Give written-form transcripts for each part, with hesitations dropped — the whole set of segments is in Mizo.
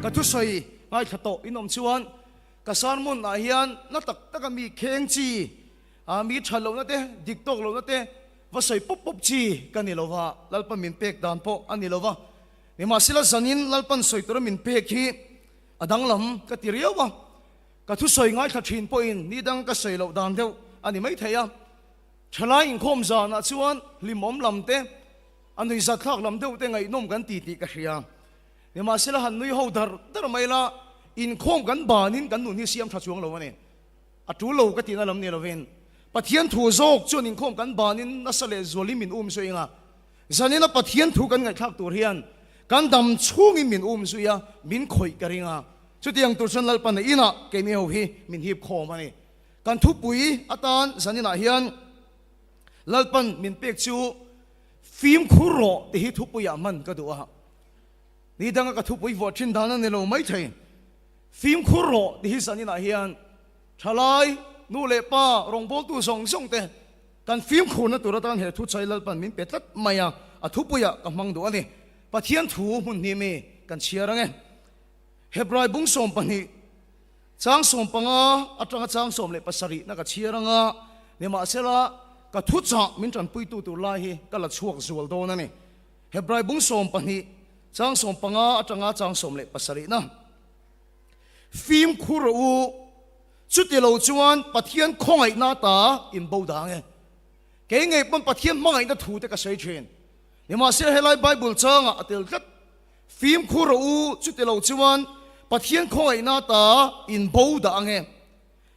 Ka thusawi ngaithla tawh in awm chuan ka sermon ah hian na tak taka mi kheng chi, mi that lohna te, dik tawk lohna te va sawi pawp pawp chi ka ni lo va, Lalpan min pek dan pawh a ni lo va. Nimahsela zanin Lalpan sawi tura min pek hi a danglam ka ti riau a, ka thusawi ngaithla thin pawhin ni dang ka sawi loh dan deuh a ni maithei a. Thalai inkhawm zanah chuan hlimawm lam te, a nuihzat thlak lam deuh te ngaihnawm kan ti tih ka hria. Nimahsela han nui ho dar dar mai la, inkhawm kan banin kan nun hi siam tha chuang lo a ni. A tul lo ka tihna lam ni lovin Pathian thu zawk chuan inkhawm kan banin nasa leh zualin min um zui anga, zanina Pathian thu kan ngaihthlak tur hian kan dam chhungin min um zui a, min khawih ka ring a. Chutiang tur chuan Lalpana inah keini ho hi min hip khawm a ni. Kan thupui atan zaninah hian Lalpan min pek chu fimkhur rawh tih hi thupuiah hman ka duh a. Ni danga ka thupui vuah thin dan a ni lo maithei. Fimkhur rawh tih hi zaninah hian thalai, nu leh pa, rawngbawltu zawng zawng te kan fimkhurna tur atan he thuchai Lalpan min pe tlat mai a, a thupuiah ka hmang duh a ni. Pathian thu hmun hnih mi kan chhiar ang e. Hebrai bung 12. Chang 15 atanga chang 17 na ka chhiar anga, nimahsela ka thuchah min tanpuitu tur lai hi ka la chhuak zual dawn a ni. Hebrai bung 12 chang 15 atanga chang 17 na. Fimkhur rawh u, chuti lo chuan Pathian khawngaihna ta in bo dang e. Kei ngei pawn Pathian hmangaihna thu te ka sawi thin. Nimahsela helai Bible changah a tel tlat. Fimkhur rawh u, chuti lo chuan Pathian khawngaihna ta in bo dah ang e.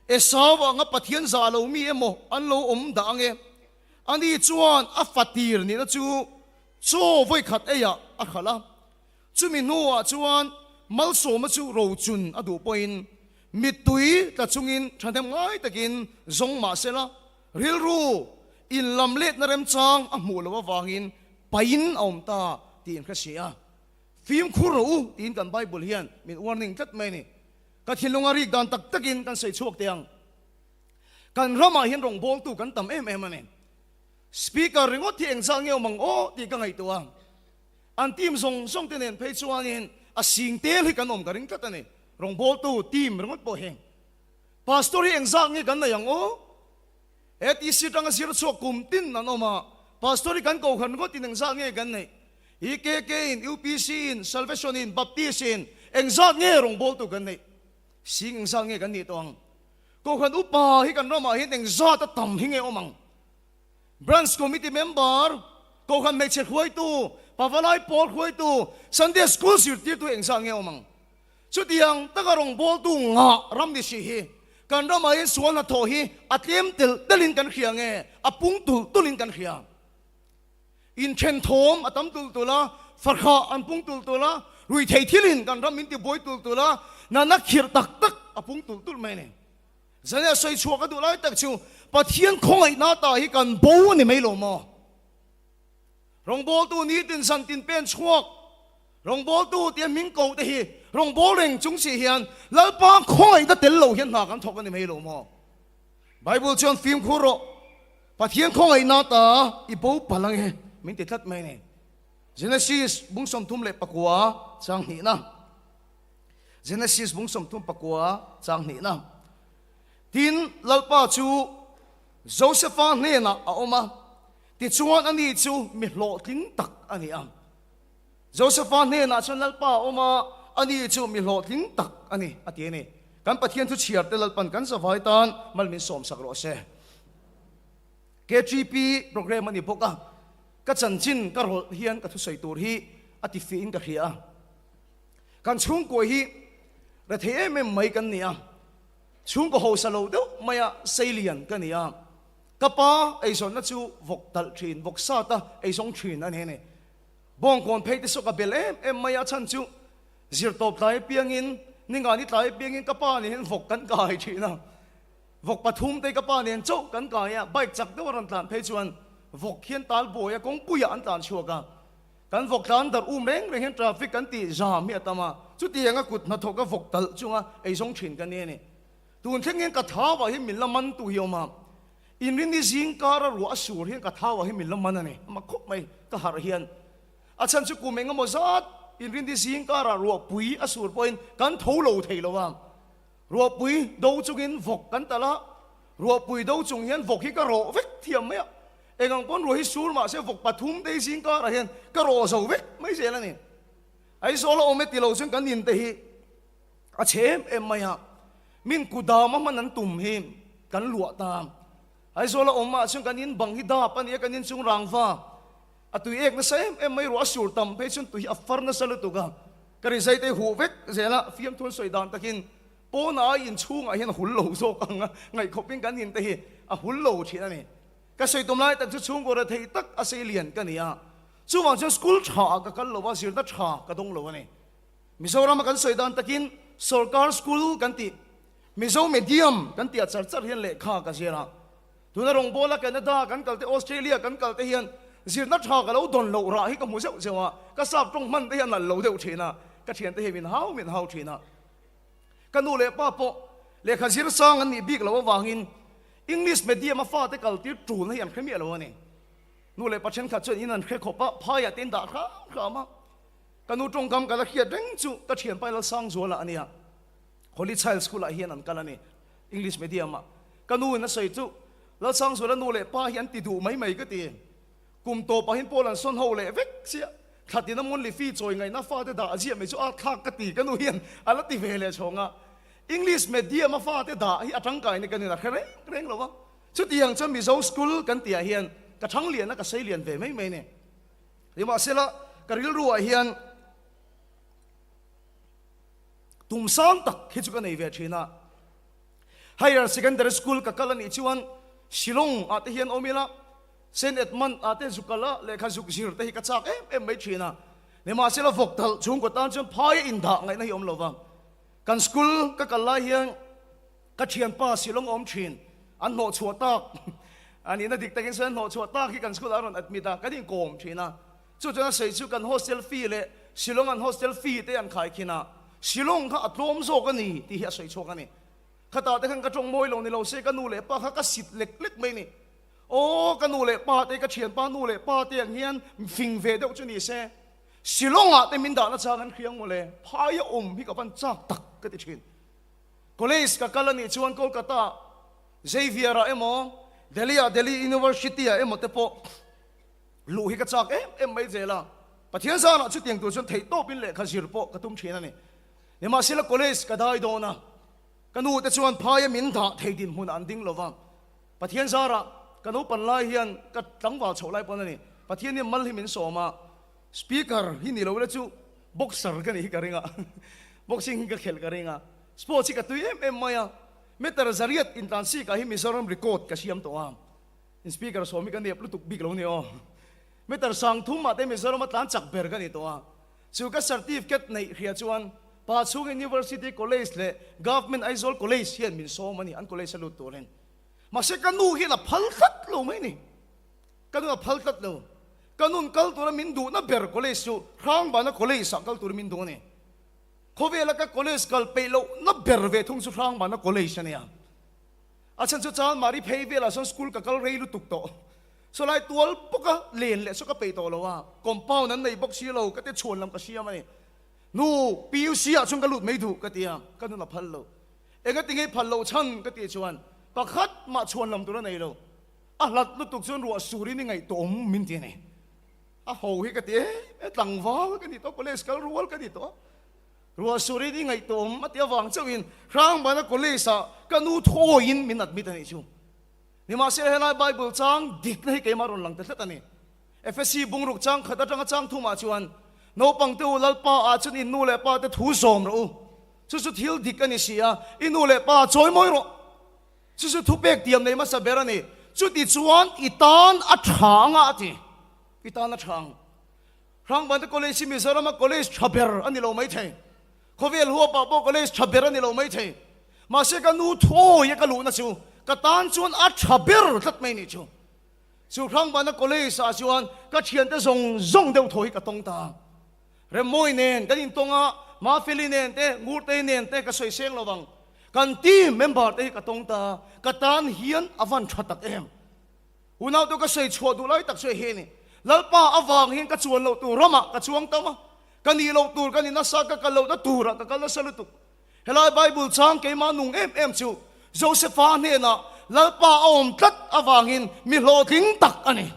Esau anga Pathian zah lo mi emaw an lo awm dah ang e. Ani chuan a fatir nihna chu chaw vawikhat eiah a hralh a. Chumi hnuah chuan malsawma chu rochun a duh pawhin mittui tla chungin thahnem ngai takin zawng mah sela, rilru inlam letna remchang a hmuh loh avangin pain a awm ta tih in hre si a. Fimkhur rawh u tiin kan Bible hian min warning tlat mai a ni. Ka thinlunga rik dan tak takin kan sawi chhuak teh ang. Kan ramah hian rawngbawltu kan tam em em a ni. Speaker ringawt hi engzat nge awm ang aw tih ka ngaihtuah a. An team zawng zawng te nen phei chuanin a sing tel hi kan awm ka ring tlat a ni. Rawngbawltu team ringawt pawh hi. Pastor hi engzat nge kan nei ang aw? ATC atanga zir chhuak kum tin an awm a, Pastor hi kan kohhran ngawtin engzat nge kan neih? EKK in, UPC in, Salvation in, Baptist in engzat nge rawngbawltu kan neih? Sing engzat nge kan nih tawh ang? Kohhran upa hi kan ramah hian engzat a tam hi nge awm ang? Branch Committee member, Kohhran hmeichhe hruaitu, Pavalai pawl hruaitu, Sunday School zirtirtu engzat nge awm ang? Chutiang taka rawngbawltu ngah ram ni si hi kan ramah hian sual hnathawh hi a tlem telh telhin kan hria nge a pung tulh tulhin kan hria. Inthen thawm a tam tulh tulh a, fahrah an pung tulh tulh a, ruithei thilin kan ram min tibuai tulh tulh a, natna khirh tak tak a pung tulh tulh mai a ni. Zania sawi chhuak a duh lai tak chu Pathian khawngaihna ta hi kan bo a ni mai lo maw? Rawngbawltu nitin zantin pen chhuak Rawngbawltu tia hming ko te hi rawngbâwl reng chung si hian Lalpa khawngaihna tel lo hian hna kan thawk a ni mai lo maw? Bible chuan fimkhur rawh, Pathian khawngaihna ta i bo palh ang e min ti tlat mai a ni. Genesis bung 39 chang hnihna Genesis bung 39 chang hnihna Tin, Lalpa chu Josefa hnenah a awm a, tichuan ani chu mi hlawhtling tak a ni a. Josefa hnenah chuan Lalpa a awm a, ani chu mi hlawhtling tak a ni, a ti a ni. Kan Pathian thu chhiar te Lalpan kan zavai tan mal min sawmsak rawh se. KTP program a ni bawk a, ka chanchin ka rawlh hian ka thusawi tur hi a ti fiahin ka hria a. Kan chhungkua hi rethei em em mai kan ni a, chhungkaw hausa lo deuh maia seilian ka ni a. Ka pa eizawnna chu vawk talh thin, vawk sata eizawng thin a ni a ni. Bawngkawn phei te saw ka bel em em mai a, chhan chu zirtawp tlai apiangin, ningani tlai apiangin ka pa nen hian vawk kan kai thin a. Vawk pathum te ka pa nen chauh kan kai a, bike chak deuh a rawn tlan phei chuan vawk hian tal buai a, kawngpuiah an tlan chhuak a. Kan vawk tlan darh um reng reng hian traffic kan tih zam hi a tam a, chutiang a kut hnathawk a vawk talh chunga eizawng thin ka ni a ni. Tun thleng hian ka thau ah hian min la man tu hi a awm a, Inrini zing kara ruah a sur hian ka thau ah hian min la man a ni, a mak khawp mai ka harh hian. A chhan chu kum eng emaw zat Inrindi zing karah ruahpui a sur pawhin kan tho lo thei lo a. Ruahpui do chungin vawk kan talh a, ruahpui do chung hian vawk hi ka rawh vek thiam mai a. Engang pawn ruah hi sur mahse vawk pathum te zing karah hian ka rawh zo vek mai zel a ni. Aizawl a awm e ti lo chuan kan in te hi a chhe em em mai a, min kudam a hman an tum hi kan luah ta. Aizawl a awm ah chuan kan in bang hi dap a ni a, kan in chung rangva a tui ek nasa em em mai, ruah a sur tam phei chuan tui hi a far nasa lutuk a, ka rizai te huh vek zel a, fiamthu an sawi dan takin pawnah a inchhungah hian a hul lo zawk ang a, ngaihkhawpin kan in te hi a hul lo thin a ni. Ka sawi tum lai tak chu chhungkaw rethei tak a sei lian ka ni a, chuvang chuan school tha ah ka kal lo a, zirna tha ka dawng lo a ni. Mizoram a kan sawi dan takin sorkar school kan tih, Mizo medium kan tih ah char char hian lehkha ka zir a. Tuna rawngbawla Canada kan kal te, Australia kan kal te hian zirna tha ka lo dawn loh rah hi ka hmu zeuh zeuh a, ka sap tawng hman te hi a nalh lo deuh thin a, ka thiante hi min hau min hau thin a. Ka nu leh pa pawh lehkha zir sang an nih bik loh avangin English medium a fate kal tir tulna hi an hre miah lo a ni. Nu leh pa thenkhat chuan in an hre khawp a, phaiah te in dah hram hram a. Ka nu tawngkam ka la hriat reng chu ka thianpa Lalsangzuala a nia. Holy Child School ah hian an kal a ni, English medium ah. Ka nu in a sawi chu, Lalsangzuala nu leh pa hi an ti duh mai mai ka ti. Kum tawpah hian Paul an sawn ho leh vek chiah. Thla tina Monthly fee chawi ngaihna fate dah ziah mai chu a thlak ka ti ka nu hian a la ti ve leh chhawng a. English medium a fate dah hi a tangkaina ka nin a hre reng reng lo va. Chutiang chuan Mizo school kan tihah hian ka thang lian a ka sei lian ve mai mai ni. Nimahsela ka rilruah hian tum sang tak hi chu ka nei ve thin a. Higher Secondary School ka kal a nih chuan Shillong ah te hian awm ila Saint Edmund ah te zuk kal a lehkha zuk zir te hi ka chak em em mai thin a. Nimahsela vawk talh chhungkaw tan chuan phai a indah ngaihna hi awm lo va. Kan school ka kal lai hian ka thianpa Shillong a awm thin, an hnawhchhuah tak a nihna dik takin sawi an hnawhchhuah tak hi kan school ah a rawn admit a, kan inkawm thin a. Chu chuan a sawi chu kan hostel fee leh Shillong an hostel fee te an khaikhin a, Shillong kha a tlawm zawk a ni tih hi a sawi chhuak a ni. Khatah te khan ka tawng mawi lo ni lo se ka nu leh pa kha ka sit lek lek mai ni. Aw ka nu leh pa te ka thianpa nu leh pa te ang hian fing ve deuh chu ni se Shillong ah te min dahna chang an hriang mawle, phai a awm hi ka van chak tak ka ti thin. College ka kal a nih chuan Kolkata Xavier ah emaw Delhi ah Delhi University ah emaw te pawh luh hi ka chak em em mai zel a, Pathian zanah chutiang tur chuan theihtawpin lehkha zir pawh ka tum thin a ni. Nimahsela college ka dai dawn a, ka nu te chuan phaia min dah thei dinhmunah an ding lo va, Pathian zarah ka naupan lai hian ka tlangval chhoh lai pawn a ni, Pathian hian mal hi min sawm a, Speaker hi ni lo ila chu boxer ka nih hi ka ring a, boxing hi ka khelh ka ring a, sports hi ka tui em em mai a, meter zariat intlansikah hi Mizoram record ka siam tawh a. In speaker sawm hi ka nep lutuk bik lo ni aw. Meter sang thum ah te Mizoram a tlan chak ber ka ni tawh a. Chu ka certificate neih hria chuan Pa chhung University College leh Government Aizawl College hian min sawm a ni, an college a lut turin. Mahse ka nu hian a phal tlat lo mai ni. Ka nu a phal tlat lo. Ka nun kal tura min duhna ber college chu Hrangbana College ah kal turin min duh a ni. Khawvela ka college kal peih lohna ber ve thung chu Hrangbana College a nia. A chhan chu chuan Mari phei velah sawn school ka kal rei lutuk tawh. Sawlai tual bawka len leh saw ka peih tawh lo a, compound an nei bawk si lo, ka ti chhuan lam ka siam a ni. Nu, PUC ah chuan ka lut mai duh ka ti a, ka nun a phal lo. Enga ti ngei phal loh chhan ka tih chuan pakhat mah chhuan lam tur a nei lo. A hlat lutuk chuan ruah surin i ngaihtuah awm min ti a ni. A ho hi ka ti em em, tlangval ka ni tawh, college kal rual ka ni tawh. Ruah surin i ngaihtuah awm a ti avang chauhin Hrangbana College ah ka nu thawiin min admit a nih chu. Nimahsela helai Bible chang dikna hi keimah rawn lang ta tlat a ni. Efesi bungruk chang khat atanga chang thumah chuan, Naupang te u Lalpa ah chuan in nu leh pa te thu zawm rawh u. Chu chu thil dik a ni si a, i nu leh pa chawi mawi rawh. Chu chu thupek tiam nei hmasa ber a ni. Chuti chuan i tan a tha anga a ti. I tan a tha ang. Hrangbante College hi Mizorama college tha ber a ni lo maithei. Khawvel huapah pawh college tha ber a ni lo maithei. Mahse ka nu thuawi a ka luhna chu ka tan chuan a tha ber tlat mai nih chu. Chu Hrangbana College ah chuan ka thiante zawng zawng deuh thaw hi ka tawng ta. Remmawi nen kan intawng a, Mafeli nen te, Ngurtei nen te ka sawi seng lo vang. Kan team member te hi ka tawng ta. Ka tan hian a van tha tak em. Unau te ka sawi chhuah duh lai tak chu hei hi a ni. Lalpa avang hian ka chuan loh tur ramah ka chuang tam a. Ka nih loh tur ka ni nasa, ka kal lohna turah ka kal nasa lutuk. Helai Bible chang keimah nung em em chu Josepha hnenah Lalpa a awm tlat avangin mi hlawhtling tak a ni.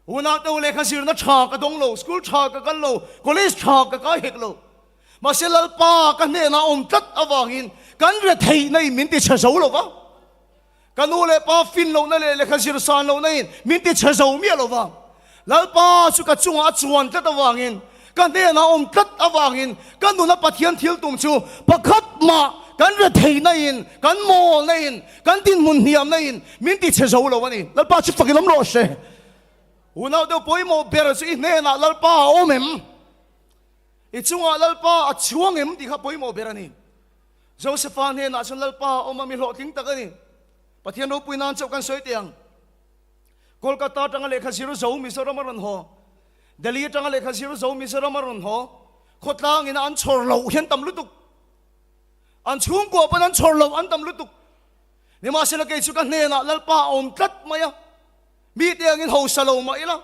Unau te u lehkha zirna tha ka dawng lo, school tha ka kal lo, college tha ka kai hek lo. Mahse Lalpa ka hnenah a awm tlat avangin kan retheihna in min ti chhe zo lo va. Ka nu leh pa fin lohna leh lehkha zir san lohna in min ti chhe zo miah lo va. Lalpa chu ka chungah a chuan tlat avangin, ka hnenah a awm tlat avangin ka nuna Pathian thil tum chu pakhat mah kan retheihna in, kan mawlna in, kan dinhmun hniamna in min ti chhe zo lo a ni. Lalpa chu fak i lawm rawh se. Unau deuh pawimawh ber chu i hnenah Lalpa a awm em? I chungah Lalpa a chuang em tih kha pawimawh ber a ni. Josepha hnenah chuan Lalpa a awm a, mi hlawhtling tak a ni. Pathian ropui nan chauh kan sawi teh ang. Kolkata atanga lehkha zir zo Mizoram a rawn haw. Delhi atanga lehkha zir zo Mizoram a rawn haw. Khawtlang ina an chhawr loh hian tam lutuk. An chhungkua pawn an chhawr loh an tam lutuk. Nimahsela kei chu ka hnenah Lalpa a awm tlat mai a. Mite angin hausa lo mah ila,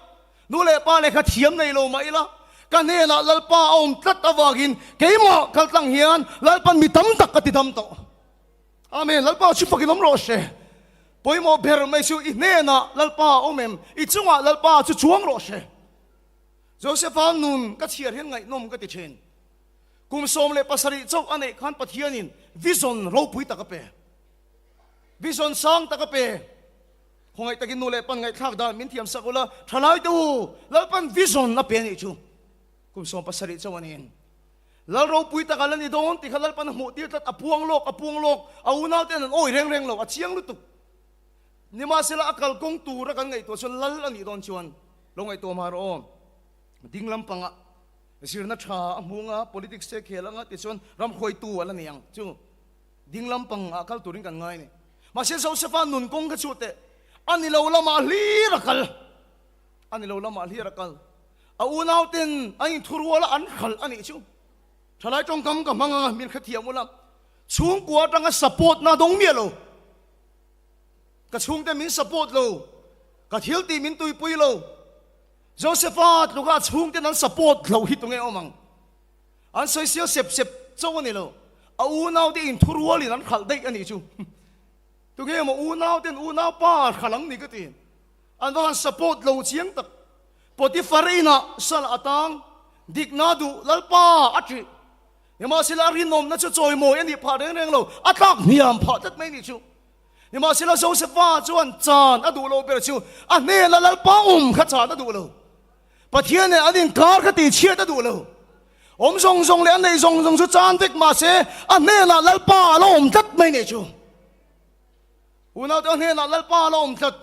nu leh pa lehkha thiam nei lo mah ila, ka hnenah Lalpa a awm tlat avangin keimah kaltlang hian Lalpan mi tam tak ka ti dam tawh. Amen. Lalpa chu fakin awm rawh se. Pawimawh ber mai chu i hnenah Lalpa a awm em? I chungah Lalpa chu chuang rawh se. Josepha nun ka chhiar hian ngaihnawm ka ti thin. Kum 17 chauh a neih khan Pathianin vision ropui tak a pe. Vision sang tak a pe. Khawngaih takin nu leh pan ngaihthlak dan min thiam sak ula, thalai te u, Lalpan vision a pe anih chu. Kum 17 chauh a niin. Lal ropui takah la ni dawn tih kha Lalpan a hmuh tir tlat, a puang lawk, a puang lawk, a unau ten an awi reng reng lo, a chiang lutuk. Nimahsela a kalkawng tura kan ngaihtuah chuan Lal a nih dawn chuan lo ngaihtuah mah rawh aw. Ding lampangah zirna tha a hmu anga, politics te khel anga tichuan ramhruaitu a la ni ang chu. Ding lampang ah kal turin kan ngai a ni. Mahse Josepha nun kawng kha chu teh a ni lo lamah hlir a kal. A ni lo lamah hlir a kal. A unau ten an inthurual a an hralh a nih chu. Thalai tawngkam ka hmang anga min hrethiam ula. Chhungkua atanga support na dawng miah lo. Ka chhungte min support lo. Ka thil tih min tuipui lo. Josepha tluka chhungten an support lo hi tunge awm ang. An sawi sial sep sep chauh a ni lo, a unaute inthurualin an khalh daih a nih chu. Tunge maw unauten unaupa khalh ang ni ka ti. An va han support lo chiang tak. Potiphar inah sal a tang, dikna duh Lalpa a ṭih. Nimahsela a rinawmna chu chawimawi a nih phah reng reng lo, a tlak hniam phah tlat mai a nih chu. Nimahsela Josepha chuan chan a duh lo ber chu a hnena Lalpa awm kha chan a duh lo. Pathian nen an inkar kha tihchhiat a duh lo. Awm zawng zawng leh a neih zawng zawng chu chan vek mah se a hnenah Lalpa a la awm tlat mai nih chu. Unaute a hnenah Lalpa a la awm tlat.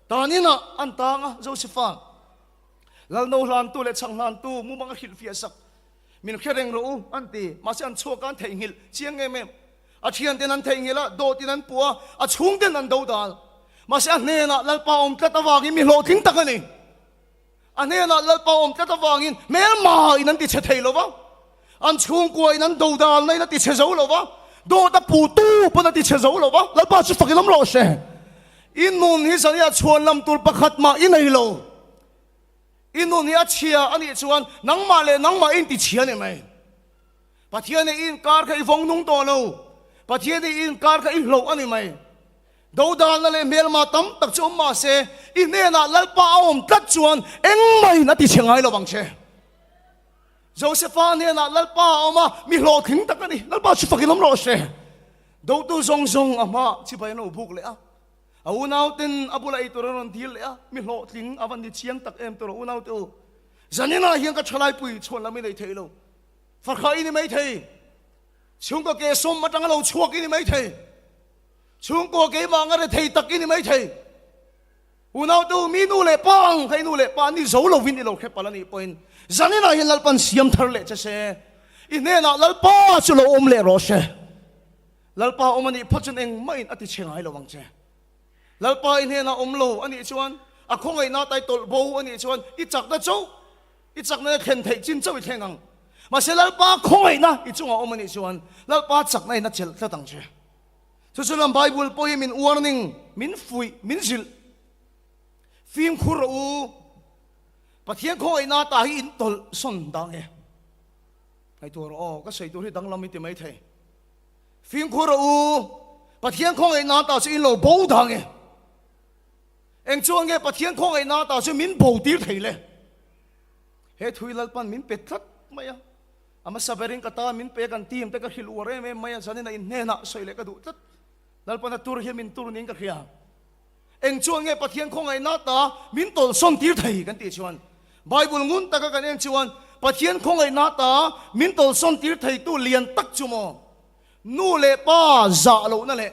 Tan inah an tang a, Josepha Lalno hlantu leh chhang hlantu mumang a hrilhfiah sak. Min hre reng rawh u an ti. Mahse an chhuak a an theihnghilh chiang em em. A thianten an theihnghilh a, dawtin an puh a, a chhungten an dodal. Mahse a hnenah Lalpa awm tlat avangin mi hlawhtling tak a ni. A hnenah Lalpa awm tlat avangin hmelma in an ti chhe thei lo va, an chhungkua in an dodalna in a ti chhe zo lo va, dawt a puhtu pawn a ti chhe zo lo va, Lalpa chu fakin awm rawh se. I nun hi zaniah chhuan lam tur pakhat mah i nei lo. I nun hi a chhia a nih chuan nangmah leh nangmah i inti chhia a ni mai. Pathian i inkar kha i vawng nung tawh lo. Pathian i inkar kha i hloh a ni mai. Dodalna leh hmelma tam tak chu awm mah se, i hnenah Lalpa a awm tlat chuan engmahin a ti chhe ngai lo vang che. Josepha hnenah Lalpa a awm a, mi hlawhtling tak a ni. Lalpa chu fakin awm rawh se. Dotu zawng zawng a hmaah chibai an lo buk leh a, a unauten a bula ei tur an rawn dil leh a, mi hlawhtling a va ni chiang tak em tawh rawh unaute u. Zaninah hian ka thalaipui chhuan lam i nei thei lo. Fakhra i ni mai thei. Chhungkaw ke sawm atanga lo chhuak i ni mai thei. Chhungkaw keimah anga rethei tak i ni mai thei. Unautu mi nu leh pa ang kha i nu leh pa an ni zo lovin i lo hre palh a nih pawhin zaninah hian Lalpan siam thar leh che se, i hnenah Lalpa chu lo awm leh rawh se. Lalpa awm a nih phawt chuan engmahin a ti chhe ngai lo ang che. Lalpa i hnenah awm lo a nih chuan a khawngaihna tai tawlh bo a nih chuan i chakna chauh I chakna thlen theih chin chauh i thleng ang. Mahse Lalpa khawngaihna i chungah awm a nih chuan Lalpa chakna in a chelh tlat ang che. Chu chu lam Bible pawh hi min warning, min fuih, min zilh. Fimkhur rawh u. Pathian khawngaihna ta hi in tawlh sawn dang e. Ngaihtuah rawh aw, ka sawi tur hi danglam i ti mai thei. Fimkhur rawh u, Pathian khawngaihna ta chu in lo bo dang e. Eng chuan nge Pathian khawngaihna ta chu min bo tir thei le? He thui Lalpan min pe tlat mai a, a hmasa berin ka tan min pe kan team te ka hrilh uar em em mai a, zanin a in hnenah sawi leh ka duh tlat. Lalpan a tur hian min tur niin ka hria. Eng chuan nge Pathian khawngaihna ta min tawlhsawn tir thei kan tih chuan Bible ngun taka kan en chuan Pathian khawngaihna ta min tawlhsawn tir theitu lian tak chu maw nu leh pa zah lohna leh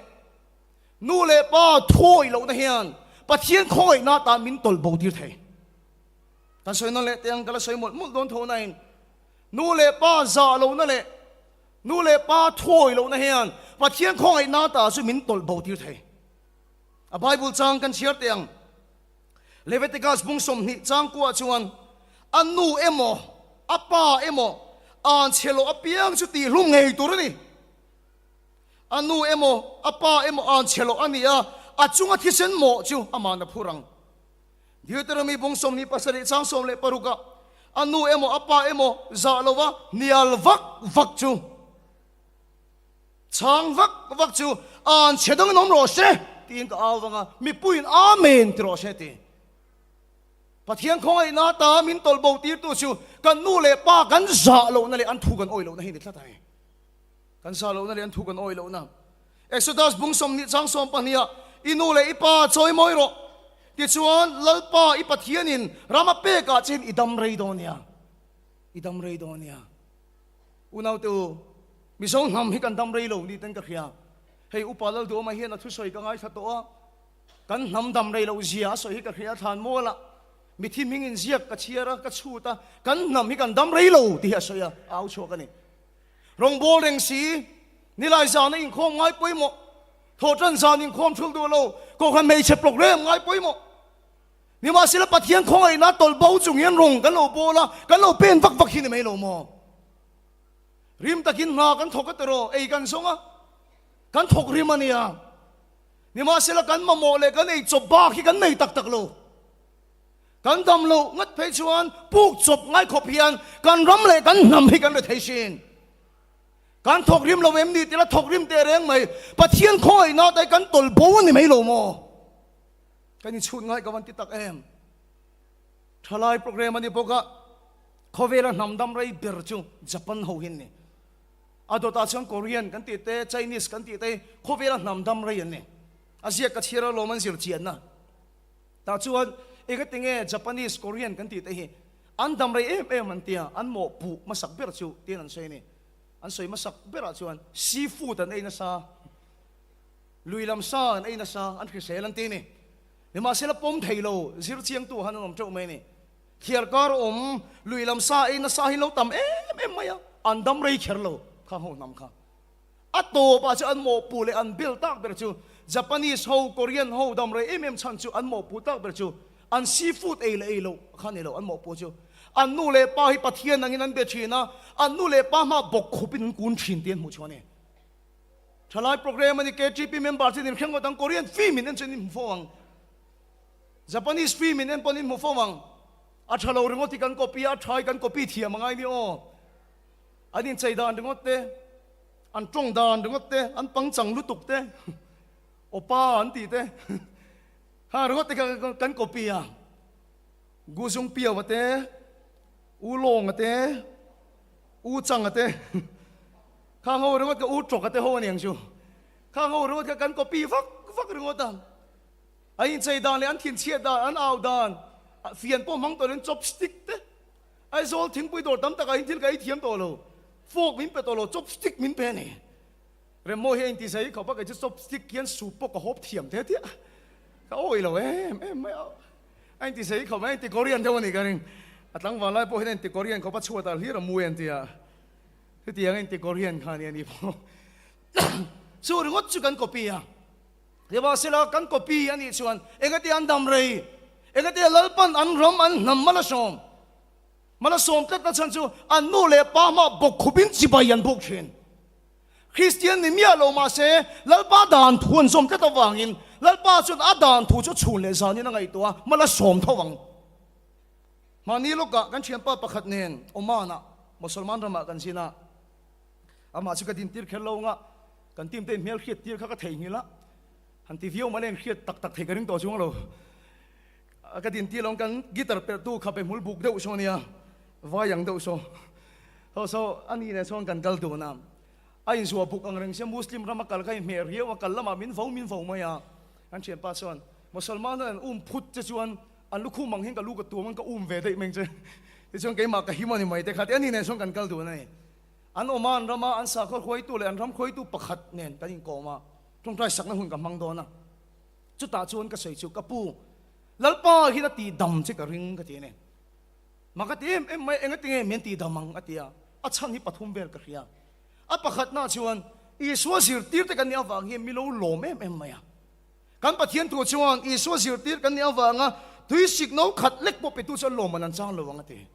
nu leh pa thuawih lohna hian Pathian khawngaihna ta min tawlh bo tir thei. Kan sawi nawn leh teh ang ka la sawi mawlh mawlh dawn tho nain nu leh pa zah lohna leh nu leh pa thuawih lohna hian Pathian khawngaihna ta chu min tawlh bo tir thei. A Bible chang kan chhiar teh ang. Leviticus bung 20 chang kuah chuan a nu emaw a pa emaw an chhe loh apiang chu tihhlum ngei tur a ni. A nu emaw a pa emaw an chhe loh a ni a, a chunga thisen mawh chu amah na phur ang. Deuteronomy bung 27 chang 16 ah a nu emaw a pa emaw zah lova hnial vak vak chu Chhang vak vak chu an chhe dangin awm rawh se tiin ka au vang a, mipuiin Amen ti rawh se ti. Pathian khawngaihna ta min tawlh bo tirtu chu kan nu leh pa kan zah lohna leh an thu kan awih lohna hi ni tlat a ni. Kan zah lohna leh an thu kan awih lohna. Exodus bung 20 chang 12 ah i nu leh i pa chawi mawi rawh tichuan Lalpa i Pathianin ram a pekah che hian i dam rei dawn nia. I dam rei dawn nia. Unaute u, Mizo hnam hi kan dam rei lo ni ten ka hria. Hei Upa Lalduhawma hian a thusawi ka ngaithla tawh a, kan hnam dam rei loh zia a sawi hi ka hria thlan mual a, mithi hming in ziak ka chhiar a, ka chhut a, kan hnam hi kan dam rei lo tih hi a sawi a, a au chhuak a ni. Rawngbawl reng si, nilai zana inkhawm ngai pawimawh, thawhtan zan inkhawm thul duh lo, kohhran hmeichhe programme ngai pawimawh. Nimahsela Pathian khawngaihna tawlh bo chung hian rawng kan lo bawl a, kan lo pen vak vak hi ni mai lo maw? Rim takin hna kan thawk a tiraw, ei kan zawng a, kan thawk rim a nia. Nimahsela kan mamawh leh kan ei chawp bak hi kan nei tak tak lo. Kan dam loh ngat phei chuan puk chawp ngai khawp hian kan ram leh kan hnam hi kan rethei sin. Kan thawk rim lo em ni tila thawk rim teh reng mai. Pathian khawngaihna te kan tawlh bo a ni mai lo maw? Kan inchhut ngai ka van ti tak em? Thalai program a ni bawk a, khawvela hnam dam rei ber chu Japan ho hi an ni. A dawtah chuan Korean kan tih te, Chinese kan tih te khawvela hnam dam rei an ni. A ziak ka chhiar alawm an zir chianna. Tah chuan engati nge Japanese, Korean kan tih te hi an dam rei em em an tia, an mawhpuh hmasak ber chu tiin an sawi a ni. An sawi hmasak berah chuan seafood an ei nasa. Lui lam sa an ei nasa, an hrisel an ti ni. Nimahsela pawm thei lo, zir chiangtu han an awm teuh mai ni. Thliar kar awm, lui lam sa ei nasa hi lo tam em em mai a, an dam rei kher lo kha ho hnam kha. A tawpah chu an mawhpuh leh an bel tak ber chu Japanese ho, Korean ho dam rei em em chhan chu an mawhpuh tak ber chu an seafood ei leh ei loh kha ni lo an mawhpuh chu. An nu leh pa hi Pathian angin an be thin a, an nu leh pa hma bawk khupin an kun thin tih an hmuh chuan a ni. Thalai program a ni KTP member chu in hreng ngawt ang Korean film in en chuan in hmu fo ang Japanese film in en pawn in hmu fo ang a tha lo ringawt hi kan copy a a tha hi kan copy thiam angai ni aw an inchei dan ringawt te an tawng dan ringawt te an pangchang lutuk te awpa an tih te ha ringawt te kha kan copy a Guzung Piau a te U Long a te U Chang a te Kha ho ringawt ka u tawk a te ho aniang chu. Kha ho ringawt kha kan copy vak vak ringawt a. A inchei dan leh an thinchhiat dan, an au dan, fian pawh hmang tawh lo in chopstick te. Aizawl thingpui dawr tam takah hian thil ka ei thiam tawh lo. Fork min pe tawh lo, chopstick min pe a ni. Remmawi hi a inti zai khawp a, kei chu chopstick hian soup pawh ka hawp thiam te tia. Ka awih lo em em mai a. A inti zai khawp mai, a inti Korean deuh a nih ka ring. A tlangval lai pawh hian a inti Korean khawp a, chhuatah hlir a mu e an ti a. Hetiang a inti Korean kha nia ni pawh. Chu ringawt chu kan copy a. Nimahsela kan copy a nih chuan engati an dam rei, engati Lalpan an ram an hnam mal a sawm, mal a sawm tlat na chhan chu an nu leh pa hmah bawk khupin chibai an buk thin. Kristian ni miah lo mahse Lalpa dan thu an zawm tlat avangin Lalpa chuan a dan thu chu chhun leh zanin a ngaihtuah a, mal a sawm tho ang. Mahni lawkah kan thianpa pakhat nen Oman-ah. Mosolman ramah kan zin a, amah chu ka dintir kher lo anga kan team te in hmelhriat tir kha ka theihnghilh a, han ti viau mahla inhriat tak tak thei ka ring tawh chuang lo. Ka dintir lo ang kan guitar perhtu khape hmul buk deuh saw nia, vai ang deuh saw. Saw saw a ni nen chuan kan kal dun a, a inzuah buk ang reng sia Muslim rama kal kha inhmeh riau a, kal lamah min vo min vo mai a. Kan thianpa chuan Mosolman an um phut che chuan An lukhum ang hian ka lu ka tuam ang ka um ve daih mai che. Tichuan keimah ka him a ni mai te kha ti a ni nen chuan kan kal dun a ni. An awm a, an ram a, an sakhaw hruaitu leh an ram hruaitu pakhat nen kan inkawm a, tawngtai sakna hun ka hmang dawn a. Chutah chuan ka sawi chu ka pu, Lalpa hian a ti dam che ka ring ka ti a ni. Mah ka ti em em mai, enga tinge min ti dam ang a ti a, a chhan hi pathum vel ka hria. A pakhatna chuan Isua zirtir te kan nih avang hian mi lo lawm em em mai a. Kan Pathian thu chuan Isua zirtir kan nih avanga tui sik no khat lek pawh petu chuan lawmman an chang lo ang a ti.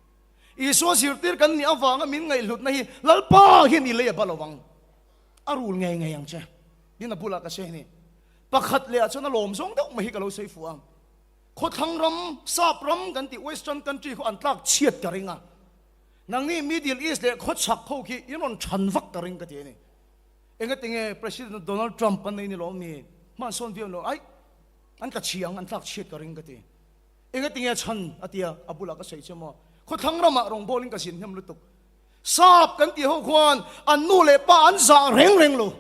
Isua zirtir kan nih avanga min ngaihhlutna hi Lalpa hian i lei a ba lo ang. A rul ngei ngei ang che. Tin a bulah ka sawi a ni. Pakhat leh ah chuan a lawm zawng deuh mai hi ka lo sawi fuh ang. Khawthlang ram, sap ram kan tih western country khaw an tlak chhiat ka ring a. Nangni Middle East leh khawchhak ho khi in rawn than vak ka ring ka ti a ni. Engatinge President Donald Trump an nei ni lawm ni? Hman sawn viau lo aih, an tla chhiang, an tlak chhiat ka ring ka ti. Engatinge a chhan a tia a bulah ka sawi che maw? Khawthlang ramah rawngbawlin ka zin hnem lutuk. Sap kan tih ho khuan an nu leh pa an zah reng reng lo.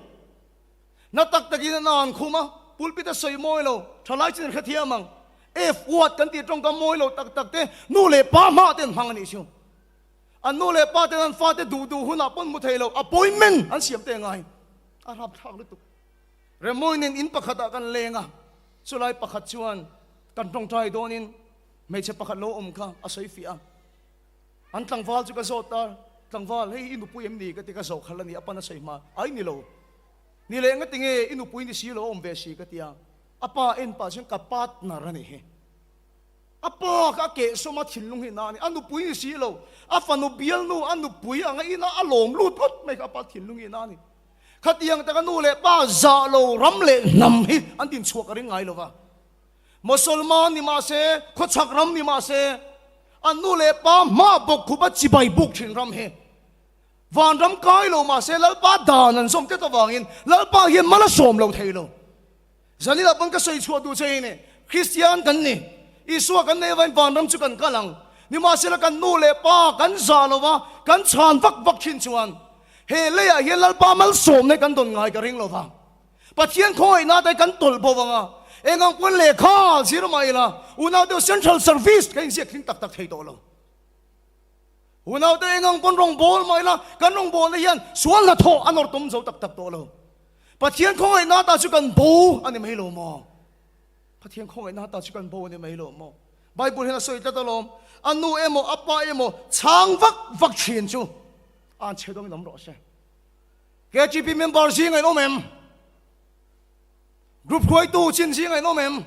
Na tak takin an an khum a, pulpit a sawi mawi lo, thalai chin an hrethiam ang. F word kan tih tawngkam mawi lo tak tak te nu leh pa hmah te an hmang a nih chu. An nu leh pa ten an fate duh duh hunah pawn hmu thei lo, appointment an siam te ngai. A rapthlak lutuk. Remawi nen in pakhatah kan leng a, chulai pakhat chuan kan tawngtai dawnin hmeichhe pakhat lo awm kha a sawi fiah a. An tlangval chu ka zawt a, Tlangval, hei i nupui em ni? ka ti ka zawh khalh a ni, a pan a sawi hma. Ai ni lo. Ni leh nga tinge i nupui ni si lo a awm ve si ka ti a. A pa en pah chuan ka partner a nih hi. A pa kha a kehsawm a thinlung hi na a ni. A nupui ni si lo, a fanu bialnu a nupui anga ina a lawm lut ngawt mai kha a pa thinlung hi na a ni. Khatiang taka nu leh pa zah lo ram leh hnam hi an dinchhuah ka ring ngai lo va. Mosolman ni mah se, khawchhak ram ni mah se, an nu leh pa hma bawk khup a chibai buk thin ram hi vanram kai lo mah se Lalpa dan an zawm tlat avangin Lalpa hian mal a sawm lo thei lo. Zanila pawn ka sawi chhuah duh che hi ni, Kristian kan ni, Isua kan nei avangin vanram chu kan kal ang. Nimahsela kan nu leh pa kan zah lo va, kan chhan vak vak thin chuan he leiah hian Lalpa malsawmna hi kan dawn ngai ka ring lo va. Pathian khawngaihna te kan tawlh bo ang a, eng ang pawn lehkha zir mah ila unau deuh Central Service ka inziak tling tak tak thei tawh lo. Unau te eng ang pawn rawngbâwl mah ila kan rawngbâwlna hian sual hnathawh a nawr tum zo tak tak tawh lo. Pathian khawngaihna ta chu kan bo a ni mai lo maw? Pathian khawngaihna ta chu kan bo a ni mai lo maw? Bible hian a sawi tlat alawm, a nu emaw a pa emaw chhang vak vak thin chu an chhe dawngin awm rawh se. KGP member zingah in awm em? Group hruaitu chin zingah in awm em?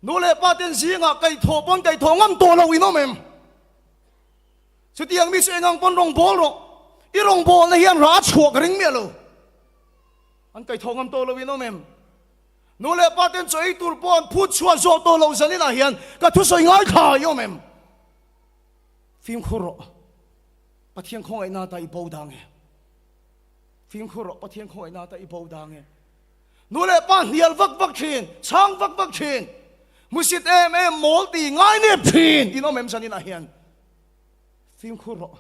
Nu leh pa ten zingah kaihthawh pawn kaihthawh ngam tawh lo in awm em? Chutiang mi chu engang pawn rawngbâwl rawh. I rawngbâwlna hian rah a chhuah ka ring miah lo. An kaihthawh ngam tawh lo in awm em? Nu leh pa ten chaw ei tur pawh an phut chhuah zawh tawh loh zaninah hian ka thusawi ngaithla i awm em? Fimkhur rawh. Pathian khawngaihna ta i bo dang e. Fimkhur rawh, Pathian khawngaihna ta i bo dang e. Nu leh pa hnial vak vak thin, chhang vak vak thin, hmusit em em mawl ti ngai nep thin in awm em zaninah hian. Fimkhur rawh,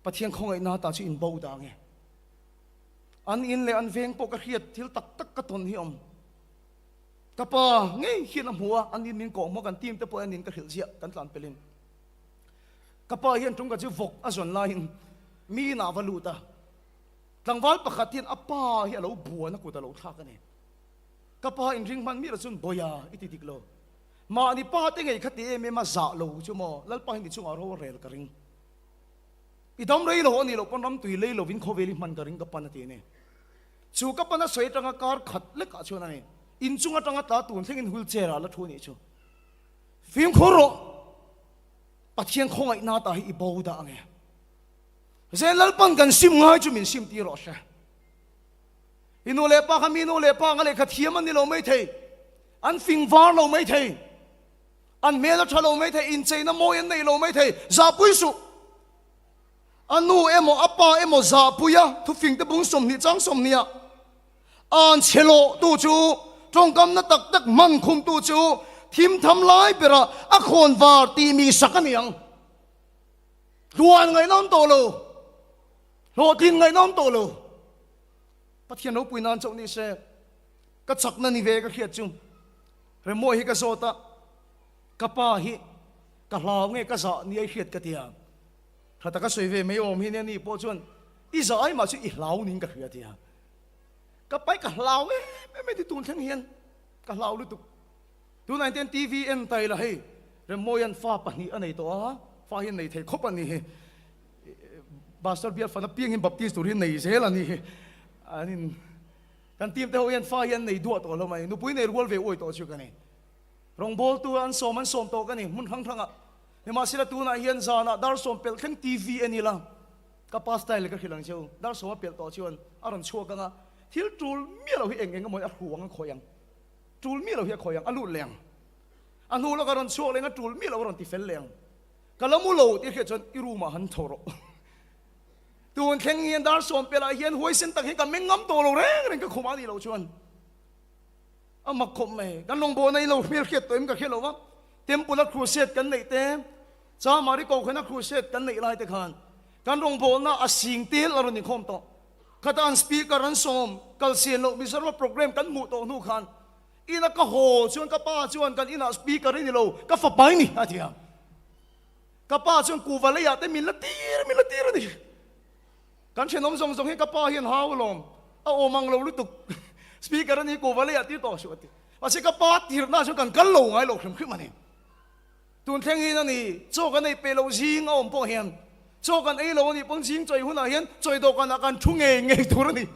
Pathian khawngaihna ta chu in bo dang e. An in leh an veng pawh ka hriat thil tak tak ka tawn hi awm. Ka pa ngei hian a hmu a, an in min kawh hmawk an team te pawh an in ka hrilh ziah kan tlan pelin. Ka pa hian ṭum ka chu vawk a zawn laiin mi inah a va lut a, tlangval pakhat hian a pa hi a lo buan a kut a lo thlak a ni. Ka pa inring hman miah lo chuan Bawia i ti dik lo. Mahni pa te ngei kha ti em em a zah lo chu maw Lalpa hi ni chungah ro a rel ka ring. I dam rei lo a nih loh pawn ram tui lei lovin khawvel i hman ka ring ka pan a ti a ni. Chu ka pan a sawi atanga kar khat lekah chuan a ni. Inchung atanga tla tun thlengin wheelchair ah la thu a nih chu. Fimkhur rawh! Pathian khawngaihna ta hi i bo dah ange. Zen Lalpan kan sim ngai chu min sim tir rawh se. I nu leh pa kha mi nu leh pa anga lehkha thiam an ni lo mai thei. An fing var lo mai thei. An hmel a tha lo mai thei. Incheina mawi an nei lo mai thei. Zahpui suh. A nu emaw a pa emaw zahpuia thufingte bung 20 chang 20 ah an chhe lawhtu chu tawngkamna tak tak hman khumtu chu thimtham lai berah a khawn var tih mi sak a ni ang. Tluan ngaihna awm tawh lo, hlawhtlin ngaihna awm tawh lo. Pathian ropui nan chauh ni se, ka chakna ni ve ka hriat chu Remawi hi ka zawt a, ka pa hi ka hlau nge ka zah ni ai hriat ka ti a. Tha taka sawi ve mai awm hi nia ni pawh chuan i zah ai mah chu i hlau niin ka hria ti a. Ka pai ka hlau em em e ti tun thleng hian ka hlau lutuk. Tunah hian TV en tai la hei Remmawia'n fa pahnih a nei tawh a, fa hi a nei thei khawp a ni hi. Pastor bial fan apiang hian baptist tur hi nei zel a ni hi. An in kan team te ho hian fa hi an nei duah tawh lo mai. Nupui nei rual ve uai tawh chu ka ni. Rawngbawltu an sawm an sawm tawh ka ni hmun hrang hrangah. Nimahsela tunah hian zanah dar sawm pelh thleng TV en ila ka pa style ka hrilh ang cheu. Dar sawm a pelh tawh chuan a rawn chhuak ang a, thil tul miah lo hi eng eng emaw a hruang a khawih ang. Tul miah lo hi a khawih ang, a lut leh ang. A hnu lawk a rawn chhuak leh ang, a tul miah lo a rawn ti fel leh ang. Ka la mu lo tih hriat chuan i room ah han tho rawh. Tun thleng hian dar 10 pelh ah hian huaisen tak hian ka meng ngam tawh lo reng reng ka khum a nih loh chuan a mak khawp mai. Kan rawngbawlna in lo hmel hriat tawh em ka hre lo va, Temple a crusade kan neih te, Chamari Kohhran a crusade kan neih lai te khan kan rawngbawlna a sing tel a rawn inkhawm tawh. Khata an speaker an sawm kal sian loh Mizoram a program kan hmuh tawh hnu khan ina ka haw chuan ka pa chuan kan inah speaker i ni lo, ka fapa i ni a ti a. Ka pa chuan kuhva leiah te min la tir min la tir a ni. Kan thenawm zawng zawng hian ka pa hian hau alawm, a awm ang lo lutuk speaker a ni kuhva leiah tir tawh suh a ti. Mahse ka pa tirna chuan kan kal lo ngai lo hrim hrim a ni. Tun thleng in a ni, chaw kan ei peh loh zing a awm pawh hian, chaw kan ei lo a nih pawn zing chawi hunah hian chawi dawhkanah kan thu ngei ngei tur a ni.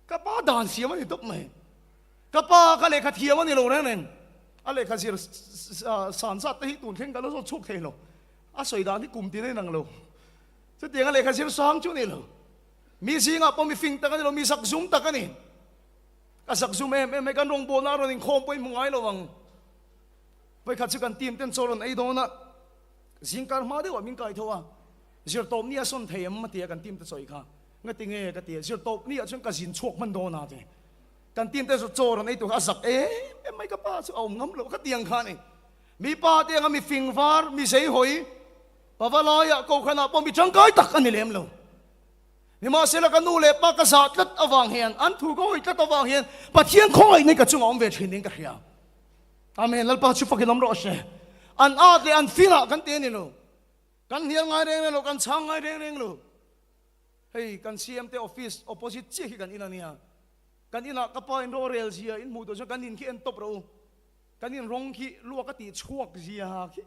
Ka pa dan siam a ni tawp mai. Ka pa kha lehkha thiam a ni lo reng reng. A lehkha zir san zat te hi tun thleng ka la zawt chhuak thei lo. A sawi dan hi kum tin a inang lo. Chutiang a lehkha zir sang chu a ni lo. Mi zingah pawh mi fing tak a ni lo, mi zakzum tak a ni. Ka zakzum em em mai, kan rawngbawlna a rawn inkhawm pawhin hmu ngai lo ang. Vawikhat chu kan team ten chaw rawn ei dawn a, zingkar hma deuhah min kai tho a, zirtawp ni a sawn thei em a ti a kan team te chawi kha, ngati nge ka ti a, zirtawp ni ah chuan ka zin chhuak hman dawn a ti. Kan team te chu chaw rawn ei tur kha a zak em em mai ka pa chu a awm ngam lo ka ti ang kha a ni. Mi pa te anga mi fing var, mi zei hawi, pava laiah kohhranah pawh mi tangkai tak a ni lem lo. Nimahsela ka nu leh pa ka zah tlat avang hian, an thu ka hawi tlat avang hian Pathian khawngaihna ka chungah awm ve thin ding ka hria. Amen. Lalpa chu fakin awm rawh se. An at leh an finah kan ti a ni lo. Kan hnial ngai reng reng lo, kan chhang ngai reng reng lo. Hei kan CM te office opposite chiah hi kan in a nia. Kan inah ka pa in rorel zia in hmuh tur chuan kan in khi en tawp rawh u. Kan in rawng khi luak a tih chhuak zia khi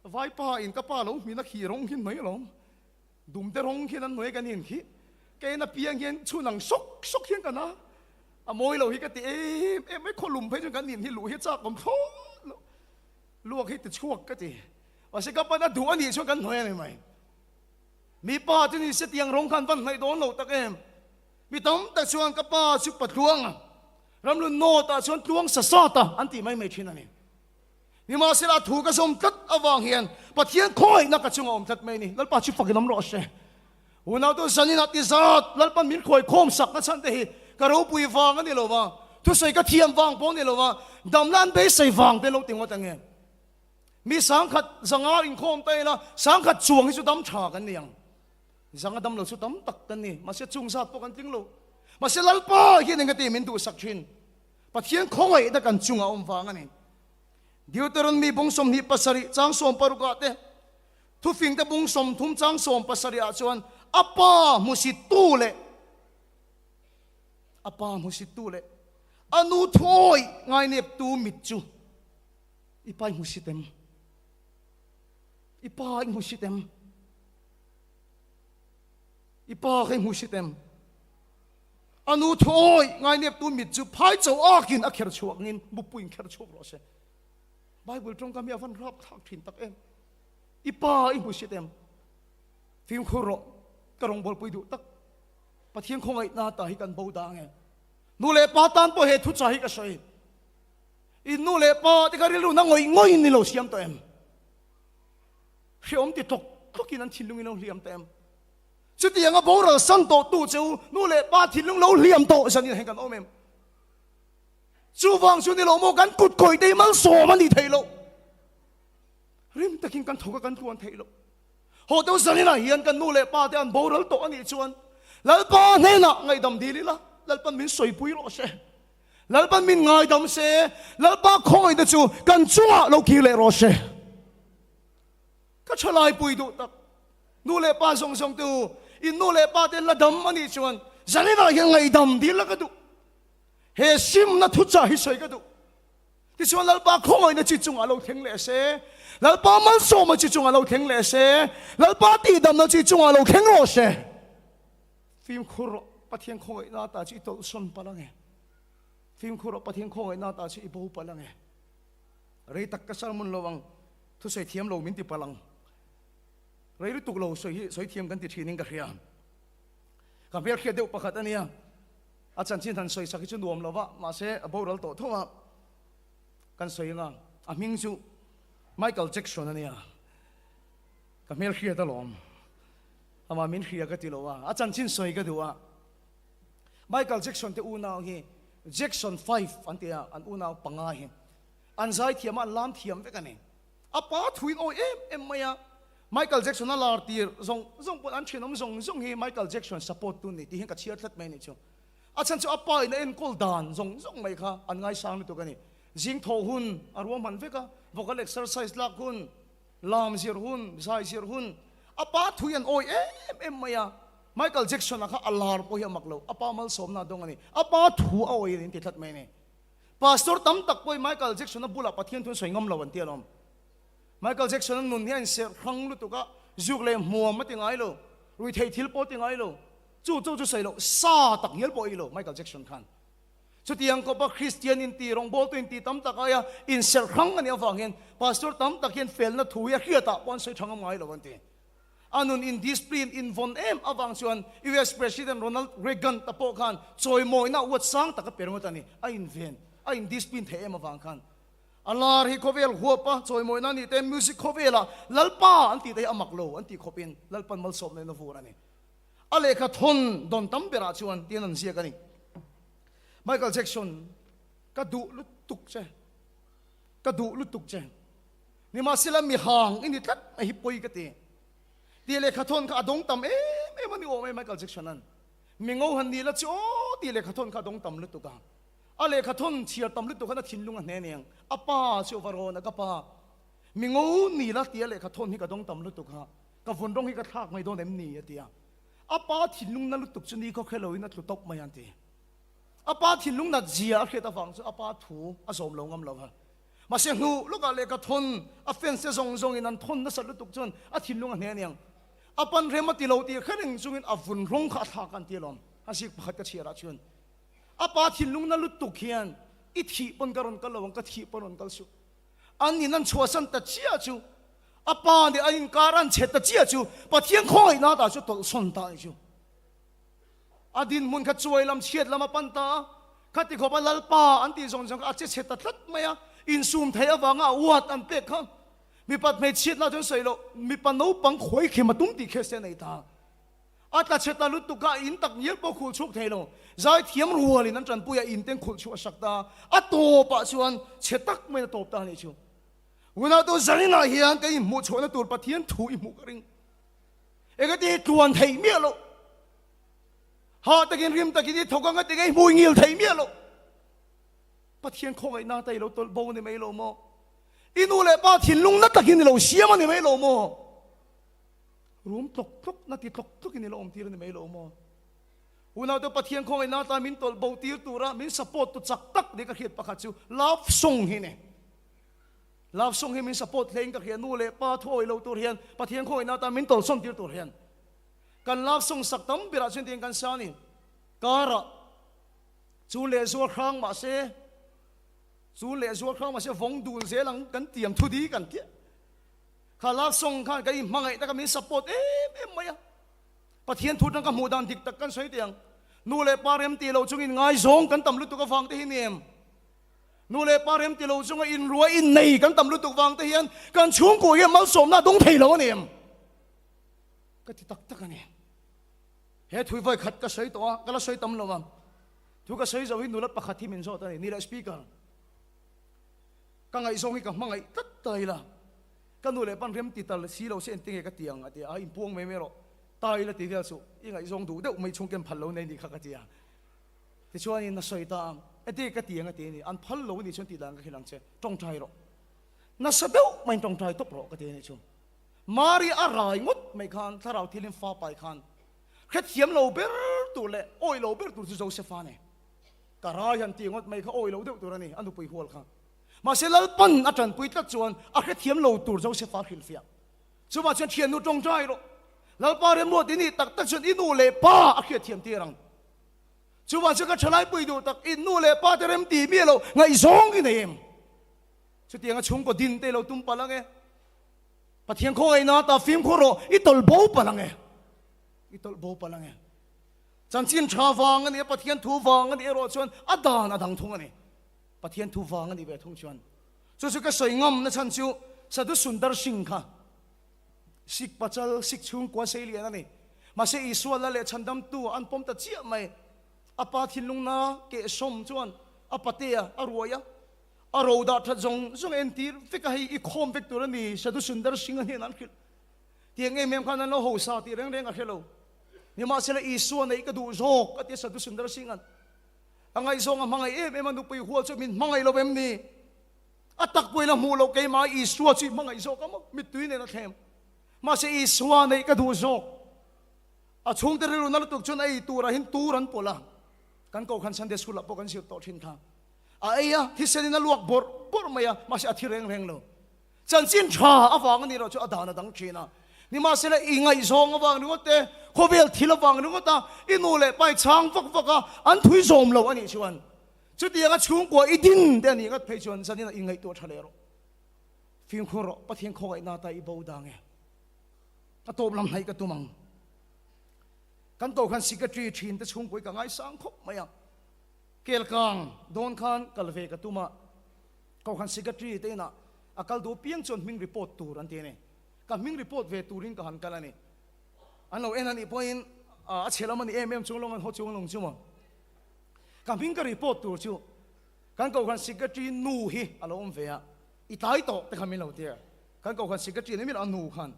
vaipa in ka pa lo hmin a khi rawng khi hnuai alawm. Dumte rawng khian an hnuai kan in khi ka en apiang hian chhun ang sawk sawk hian kan a a mawi lo hi ka ti em em mai khawlum phei chuan kan in hi luh hi chak awm thlawt lo luak hi ti chhuak ka ti mahse ka pan a duh a nih chuan kan hnuai a ni mai mipa chu ni se tiang rawng khan van hnaih dawn lo tak em mi tam tak chuan ka pa chu patluang a ramlun nawt ah chuan tluang sa sat a an tih mai mai thin a ni. Nimahsela a thu ka zawm tlat avang hian Pathian khawngaihna ka chungah awm tlat mai a ni. Lalpa chu fakin awm rawh se. Unautu zaninah ti zat Lalpan min khawi khawm sakna chhan te hi ka ropui vang a ni lo va, thusawi ka thiam vang pawh a ni lo va, damna an beisei vang te lo ti ngawt ange. Mi 1000 zanga inkhawm ta ila 1000 chuang hi chu dam tha kan ni ang. Zanga dam lo chu tam tak kan ni, mahse chung zat pawh kan tling lo. Mahse Lalpa hian engati min duhsak thin? Pathian khawngaihna kan chungah awm vang a ni. Deuteronomy bung 27 chang 16 ah te, Thufingte bung 30 chang 17 ah chuan a pa hmusittu leh a pa hmusittu leh a nu thuawi ngaineptu mit chu i pa i hmusit em? I pa i hmusit em? I pa kha i hmusit em? A nu thuawi ngaineptu mit chu phai cho akin a kher chhuak ngin mupui in kher chhuak rawh se. Bible tawngkam hi a van rap thlak thin tak em. I pa i hmu hriat em? Fimkhur rawh, ka rawngbawlpui duh tak. Pathian khawngaihna ta hi kan bo dang e. Nu leh pa tan pawh he thucha hi ka sawi. I nu leh pa te kha rilru na ngawih ngawih in ni lo siam tawh em? Hreawm ti tlawk tlawkin an thinlung in lo hliam tawh em? Chutianga boral san tawhtu che u nu leh pa thinlung lo hliam tawh zanin hian kan awm em? Chuvang chu ni lo maw kan kut kawih te hi malsawm a nih theih loh. Rim takin kan thawk a kan tluan theih loh. Haw deuh zaninah hian kan nu leh pa te an boral tawh a nih chuan Lalpa hnenah ngaihdam dil ila, Lalpan min sawipui rawh se. Lalpan min ngaidam se, Lalpa khawngaihna chu kan chungah lo kir leh rawh se. Ka thalai pui duh tak, nu leh pa zawng zawng te u, in nu leh pa te la dam a nih chuan zaninah hian ngaihdam dil la ka duh. He simna thuchah hi sawi ka duh. Tichuan Lalpa khawngaihna chi chungah lo thleng leh se, Lalpa malsawma chi chungah lo thleng leh se, Lalpa tihdamna chi chungah lo thleng rawh se. Fimkhur rawh, Pathian khawngaihna ta chu i tawlhsawn palh ange. Fimkhur rawh, Pathian khawngaihna ta chu i bo palh ange. Rei tak ka sermon lo ang, thusawi thiam lo min ti palh ang. Rei lutuk lo sawi hi sawi thiam kan ti thinin ka hria. Ka hmelhriat deuh pakhat a nia. A chanchin han sawi sak hi chu nuam lo va, mahse a boral tawh tho a, kan sawi anga a hming chu Michael Jackson a nia, ka hmelhriat alawm, amah min hria ka ti lo a, a chanchin sawi ka duh a, Michael Jackson te unau hi Jackson 5 an ti a, an unau panga hi an zaithiam a, an lam thiam vek a ni. A pa thuin awi em em mai a, Michael Jackson a lar tir zawng zawng pawh an thenawm zawng zawng hi Michael Jackson support tu ni tih hian ka chhiar tlat mai a nih chu. A chhan chu a pa in a enkawl dan zawng zawng mai kha an ngaisang lutuk a ni. Zing thawh hun a ruahman vek a, vocal exercise lak hun, lam zir hun, zai zir hun, a pa thui an awi em em mai a. Michael Jackson a kha a lar pawh hi a mak lo, a pa malsawmna a dawng a ni. A pa thu a awi a ni an ti tlat mai a ni. Pastor tam tak pawhin Michael Jackson-a bulah Pathian thu an sawi ngam lo an ti alawm. Michael Jackson-a nun hi a inserh hrang lutuk a, zuk leh hmuam a ti ngai lo, ruithei thil pawh a ti ngai lo, chu chu chu sawi loh, sa tak ngial pawh a ei lo Michael Jackson khan. Chutiang khawpa Kristian inti, rawngbawltu inti tam tak aia inserh hrang a nih avang hian Pastor tam tak hian felna thu hi a hriatah pawh an sawi tha ngam ngai lo an ti. A nun in discipline in vawn em avang chuan US President Ronald Reagan ta pawh khan chawimawina uat sang tak a pe ringawt a ni. A inven, a in discipline theih em avang khan. A lar hi khawvel huap a chawimawina a nih te, music khawvelah Lalpa an tih te hi a mak lo an tih khawpin Lalpan malsawmna in a vur a ni. A lehkha thawn dawn tam berah chuan tiin an ziak a ni. Michael Jackson, ka duh lutuk che, ka duh lutuk che. Nimahsela mi hang i ni tlat mai hi pawi ka ti. Tih lehkha thawn kha a dawng tam em em a ni awm e Michael Jackson an. Mi ngo han ni la chu aw tih lehkha thawn kha a dawng tam lutuk a. A lehkha thawn chhiar tam lutuk khan a thinlung a hne aniang. A pa chu va rawn a ka pa. Mi ngo ni la tia lehkha thawn hi ka dawng tam lutuk a. Ka vun rawng hi ka thlak mai dawn em ni a ti a. A pa thinlung na lutuk chu ni khawkhe loin a tlu tawp mai an ti. A pa thinlung nat zia a hriat avang chu a pa thu a zawm lo ngam lo a. Mahse hnu lawkah lehkha thawn a fans te zawng zawngin an thawn nasat lutuk chuan a thinlung a hne aniang. A pan rem a ti lo tih hre reng chungin a vun rawng kha a thlak a an ti alawm. A zik pakhat ka chhiarah chuan a pa thinlung na lutuk hian i thih pawn ka rawn kal lo ang, ka thih pawn rawn kal suh. An in an chhuahsan ta chiah chu a pa nih an inkar an chhe ta chiah chu Pathian khawngaihna tah chu tawlhsawn ta a ni chu. A dinhmun kha chuai lam chhiat lam a pan ta a, khati khawpa Lalpa an tih zawng zawng kha a che chhe ta tlat mai a, insum theih avanga a uat an pek kha mipat hmeichhiat lah chuan sawi loh, mipa naupang khawi khem a tum tih khe se a nei ta. A tla chhe ta lutuk a, in tak ngial pawh khul chhuk thei lo, zaithiam rualin an tanpui a, in ten khulh chhuah a sak ta a, a tawpah chuan chhe tak maiin a tawp ta a nih chu. Unautu zaninah hian kan inhmuh chhuahna tur Pathian thu i hmuh ka ring. Engati hi tluan theih miah loh. Hah takin rim takin i thawk anga tinge i hmui ngil theih miah loh. Pathian khawngaihna ta i lo tawlh bo a ni mai lo maw? I nu leh pa thinlung na takin i lo siam a ni mai lo maw? Rum tlawk tlawk na ti tlawk tlawkin i lo awm tir a ni mai lo maw? Unaute Pathian khawngaihna ta min tawlh bo tir tura min support tu chak tak ni ka hriat pakhat chu love song hi ni. Love song hi min support hle in ka hria, nu leh pa thuawi lo tur hian Pathian khawngaihna atan min tawlsawn tir tur hian kan love song sak tam berah chuan tiang kan sa a ni. Karah chu leh zual hrang mahse chu leh zual hrang mahse vawng dun zel ang kan tiam thu di kan tia. Kha love song khan kan inhmangaih taka min support em em mai a. Pathian thu atang ka hmuh dan dik tak kan sawi teh ang. Nu leh pa rem tih loh chungin ngaizawng kan tam lutuk avang te hi ni em? Nu leh pa rem ti lo chunga inrua innei kan tam lutuk vang te hian kan chhungkua hian malsawmna a dawng thei lo a ni em? Ka ti tak tak a ni. He thui vawi khat ka sawi tawh a, ka la sawi tam lo ang. Thu ka sawi zo hi nula pakhat hi min zawt a ni, ni leh Speaker. Ka ngaihzawng hi ka hmangaih tlat ta ila, ka nu leh pan rem ti tal si lo se engtinge ka ti ang a ti a, inpuang mai mai rawh, ta ila ti vel suh, i ngaihzawng duh deuh mai chhung ken phal lo nei ni kha ka ti a. Tichuanin a sawi ta ang, engtinge ka ti ang a ti a ni, an phal lo a nih chuan tih dan ka hrilh ang che, tawngtai rawh. Nasa deuh maiin tawngtai tawp rawh ka ti a nih chu. Mari a rai ngawt mai khan thlarau thilin fa pai khan hrethiam lo ber tur leh awih lo ber tur chu Josefa a ni. Ka rai han tih ngawt mai kha awih lo deuh tur a ni, a nupui hual kha. Mahse Lalpan a tanpui tlat chuan a hrethiam lo tur Josefa a hrilhfiah. Chuvah chuan thiannu tawngtai rawh. Lalpa remruat i nih tak tak chuan i nu leh pa a hriatthiam tir ang. Chuvah chuan ka thalaipui duh tak i nu leh pa te rem ti miah lo ngaihzawng i nei em? Chutianga chhungkaw din te i lo tum palh ang e. Pathian khawngaihna ta fimkhur rawh, i tawlh bo palh ang e. I tawlh bo palh ang e. Chanchin tha vang a ni a, Pathian thu vang a nih erawh chuan a dan a dang thung a ni. Pathian thu vang a nih ve thung chuan. Chu chu ka sawi ngam na chhan chu Sadhu Sundar Singh kha Sikh pachal, Sikh chhungkua sei lian a ni. Mahse Isua la leh chhandamtu an pawm ta chiah mai. A pa thinlungna kehsawm chuan a patea a ruai a. A ro dah that zawng zawng entir vek a, hei i khawm vek tur a ni, Sadhu Sundar Singh a hnenah an hrilh. Tiang em em khan an lo hausa tih reng reng a hre lo. Nimahsela Isua neih ka duh zawk a ti a Sadhu Sundar Singh an. A ngaihzawng a hmangaih em em a, nupui hual chu min hmangaih lo em ni? A tak pawhin a hmuh loh keimah Isua chu i hmangaih zawk a maw? Mittui nen a thlem. Mahse Isua neih ka duh zawk. A chhungte rilru na lutuk chuan a ei turah hin tur an pawlh a. Kan Kohhran Sunday School ah pawh kan zir tawh thin kha. A ei a, thisen in a luak bawrh bawrh mai a, mahse a thi reng reng lo. Chanchin tha avang a nih loh chu a dan a dang thin a. Nimahsela i ngaihzawng avang ringawt te, khawvel thil avang ringawt a, i nu leh pa i chhang vak vak a, an thui zawm lo a nih chuan chutianga chhungkua i din te a nih ngat phei chuan zanin ah i ngaihtuah tha leh rawh. Fimkhur rawh, Pathian khawngaihna ta i bo dang e. A tawp lam hnaih ka tum ang. Kan toh khan secretary thin te chhungkua i ka ngaisang khawp mai a. Kelkang dawn khan kal ve ka tum a, Kohhran Secretary te inah a kal duh piang chuan hming report tur an ti a ni. Ka hming report ve turin ka han kal a ni. An lo en a nih pawhin a chhe lam a ni em em chung lawng an haw chung lawng chu maw. Ka hming ka report tur chu kan Kohhran Secretary nu hi a lo awm ve a, i tlai tawh te kha min lo ti a. Kan Kohhran Secretary ni miah a nu khan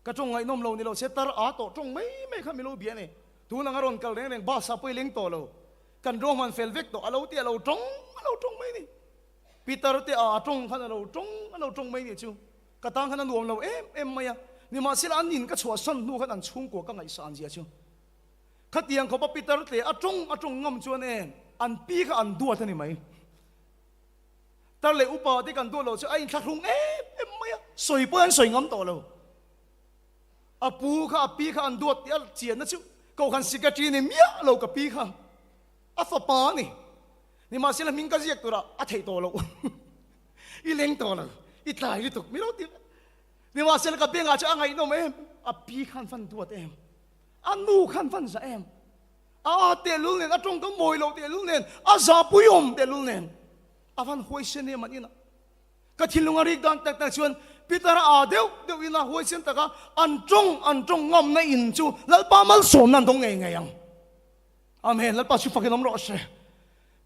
Ka tawng ngaihnawm lo ni lo se tar a tawh tawng mai mai kha milo bia a ni. Tun anga rawn kal reng reng bus ah pawh i leng tawh lo. Kan ruahman fel vek tawh a lo ti a lo tawng a lo tawng mai ni. Peter te a tawng khan a lo tawng a lo tawng mai ni chu. Ka tan khan a nuam lo em em mai a. Nimahsela an in ka chhuahsan hnu khan an chhungkua ka ngaihsan zia chu. Khatiang khawpa Peter te a tawng a tawng ngam chuan e an pi kha an duat a ni mai. Tar leh upa te kan duat loh chu a inthlahrung em em mai a, sawi pawh an sawi ngam tawh lo. A pu kha a pi kha an duat tih a chianna chu Kohhran Secretary ni miah lo ka pi kha a fapa a ni. Nimahsela hming ka ziak turah a theih tawh loh. I leng tawh lo, i tlai lutuk mi lo ti vek. Nimahsela ka bengah chu a ngaihnawm em, a pi khan van duat em, a nu khan van za em. A tehlul nen, a tawngkam mawi loh tehlul nen, a zahpuiawm tehlul nen, a van huaisen em an inah. Ka thinlung a rik dan tak tak chuan Peter a aa deuh deuh ina huaisen taka an tawng an tawng ngamna in chu Lalpa malsawmna an dawng ngei ngei ang. Amen. Lalpa chu fakin awm rawh se.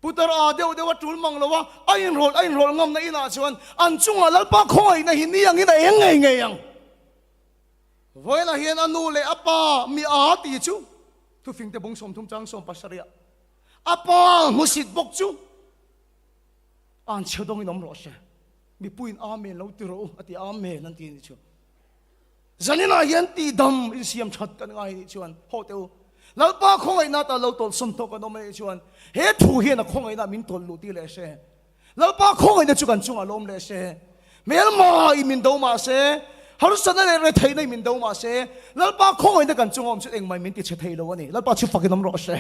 Putar aa deuh deuh a tul mang lo a, a inrawlh a inrawlh ngamna inah chuan an chungah Lalpa khawngaihna hi ni angin a eng ngei ngei ang. Vawiinah hian a nu leh a pa mi aa ti chu Thufingte bung 30 chang 17 a pa hmusit bawk chu an chhe dawngin awm rawh se. Mipuiin Amen lo ti rawh u a ti Amen an ti anih chu. Zaninah hian tihdam insiam that kan ngai anih chuan haw teh u. Lalpa khawngaihna atan lo tawlhsawn tawk an awm anih chuan he thu hian a khawngaihna min tawlh luh tir leh se. Lalpa khawngaihna chu kan chungah lawm leh se. Hmelma i min do mah se, harsatna leh retheihna i min do mah se, Lalpa khawngaihna kan chunga awm chu engmah min ti chhe thei lo a ni. Lalpa chu fakin awm rawh se.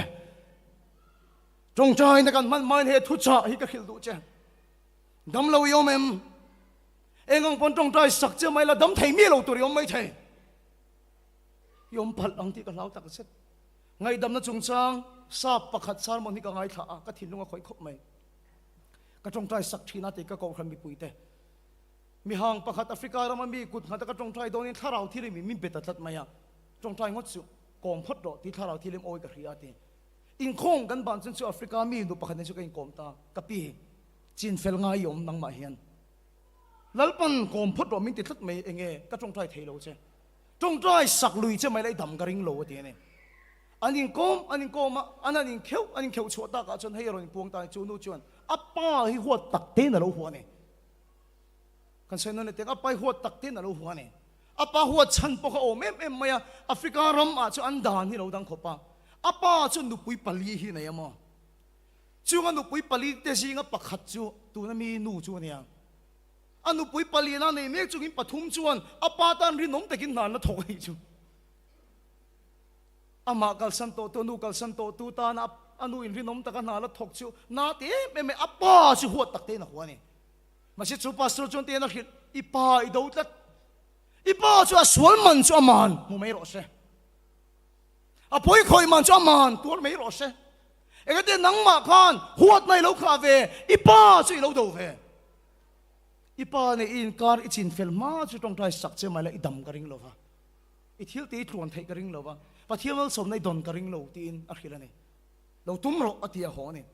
Tawngtaina kan hman hmain he thuchah hi ka hrilh duh che. Dam lo i awm em? Eng ang pawn tawngtai sak che mai la dam thei miah lo tur i awm mai thei. I awm palh ang tih ka hlau tak zet. Ngaihdamna chungchang sap pakhat sermon hi ka ngaithla a, ka thinlung a khawih khawp mai. Ka tawngtai sak thin a tih ka kohhran mipuite. Mihang pakhat Africa rama mi kut nghata ka tawngtai dawnin thlarau thil in min be ta tlat mai a, tawngtai ngawt suh. Kawm phawt rawh tih thlarau thilim awi ka hria a ti. Inkhawm kan ban chuan chu Africa mi nu pakhat nen chu ka inkawm ta. Ka pi, chin fel ngai i awm nangmah hian. Lalpan kawm phawt rawh min ti tlat mai enge ka tawngtai thei lo che. Tawngtai sak lui che mai la i dam ka ring lo a ti a ni. An inkawm an inkawm a, an han inkheuh an inkheuh chhuah takah chuan hei a rawn inpuang ta a ni. Chu nu chuan a pa hi huat tak tein a lo hua a ni. Kan sawi nawn leh teh ang, a pa hi huat tak tein a lo hua a ni. A pa huat chhan pawh kha awm em em mai a, Africa ram ah chuan an dan hi lo dang khawp a. A pa chuan nupui pali hi nei a maw? Chung a nupui pali te zinga pakhat chu tuna mi nu chu a nia. A nupui pali na nei mek chungin pathum chuan a pa tan rinawm takin hna an la thawk a nih chu. Amah kalsan tawhtu, a nu kalsan tawhtu tana a nu in rinawm taka hna la thawk chu na ti em em mai, a pa chu huat tak tein a hua a ni. Mahse chu pastor chuan tiin a hrilh, I pa i do tlat. I pa chu a sual man chu a man hmu mai rawh se. A pawi khawih man chu a man tuar mai rawh se. Engati nangmah khan huatna i lo khah ve, i pa chu i lo do ve. I pa nen i inkar i chin fel hma chu tawngtai sak che mai la i dam ka ring lo va. I thil te i tluan theih ka ring lo va, Pathian malsawmna i dawn ka ring lo tiin a hrilh a ni. Lo tum rawh a ti a haw a ni.